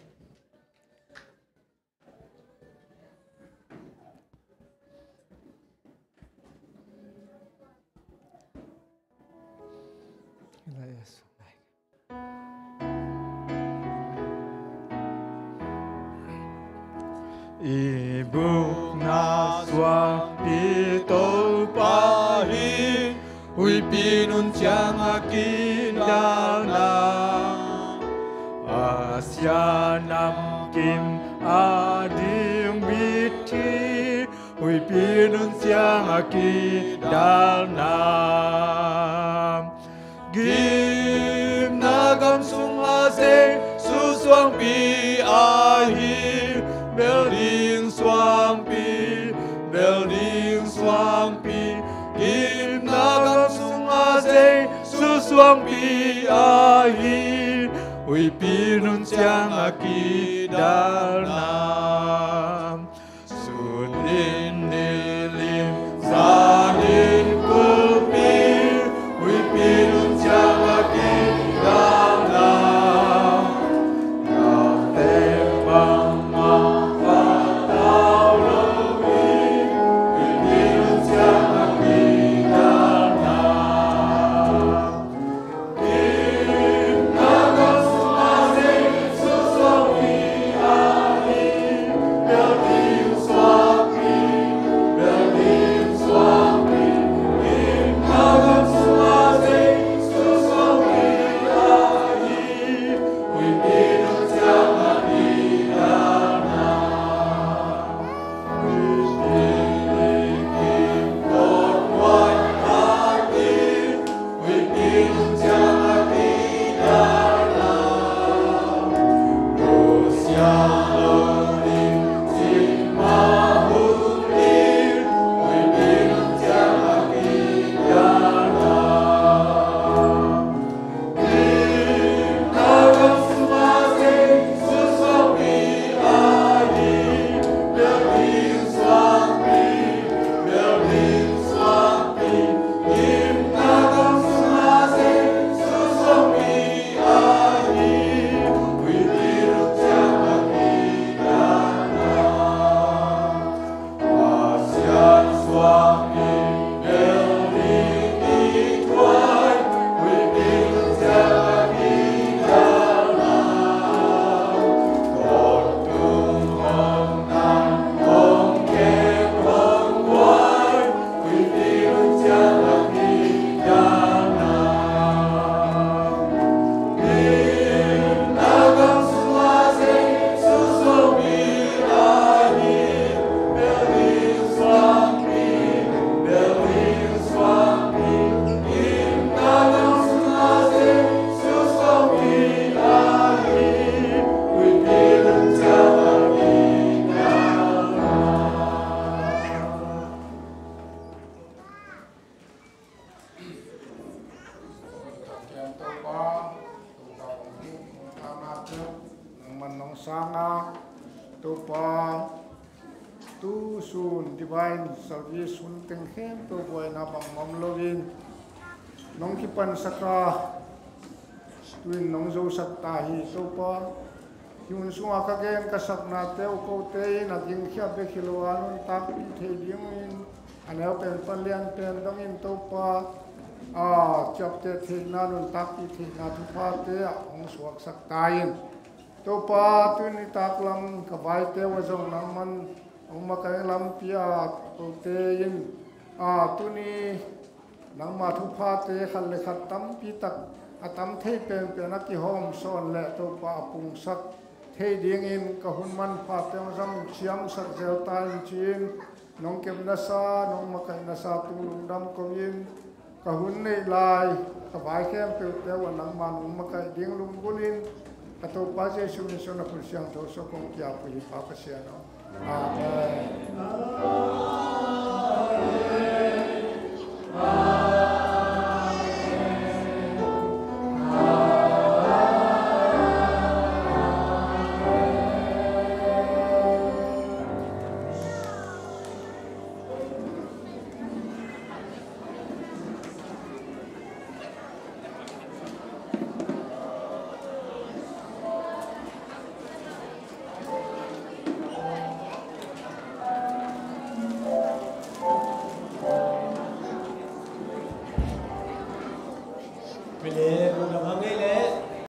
I bukna suangpi Topa hi, huihpi nun ciang a kidalna, Asia namkim a ding mit hi, huihpi nun ciang a kidalna. Gimna gam sungah Jesu suangpi ahi, bel ding suang Suangpi ahi, huipi nun ciang a kidalna. Sut in nilim, zan in kumpi, huipi nun ciang a kidalna. Ngakte bangmah patau lo in, huipi nun ciang a kidalna. Topa, Topa, nangman nong sanga, Topa, tu sun divine service hun teng khempeuh buaina bangmah om loin nong kipansaka, tu-in nong zosak ta hi, Topa. Hih hun sunga ka gen ka saknate uh kote in a gingkhia bek hi lo a, nuntakpih thei dingin a neu pen pan lian pen dongin, Topa, a, ciapteh theihna, nuntakpih theihna thuphate ah hong suaksak ta in. Topa, tuni taklam ka vaite uh a zong nangman hong makaih lampi a kote in, a, tuni nangma thuphate khat le khat tampi tak a tam thei penpen a kihawm sawn leh, Topa, a pungsak thei dingin ka hun manphate hong zam ciamsak zel ta in ci-in, nong kepnasa, nong makaihnasa tung lungdam ko-in, ka hun neih lai ka vai khempeuhte uh a nangma nong makaih ding lunggulhin, ka Topa Jesuh min suang a hun siangtho suak kong kiap uh hi, Pa Pasian aw. Amen.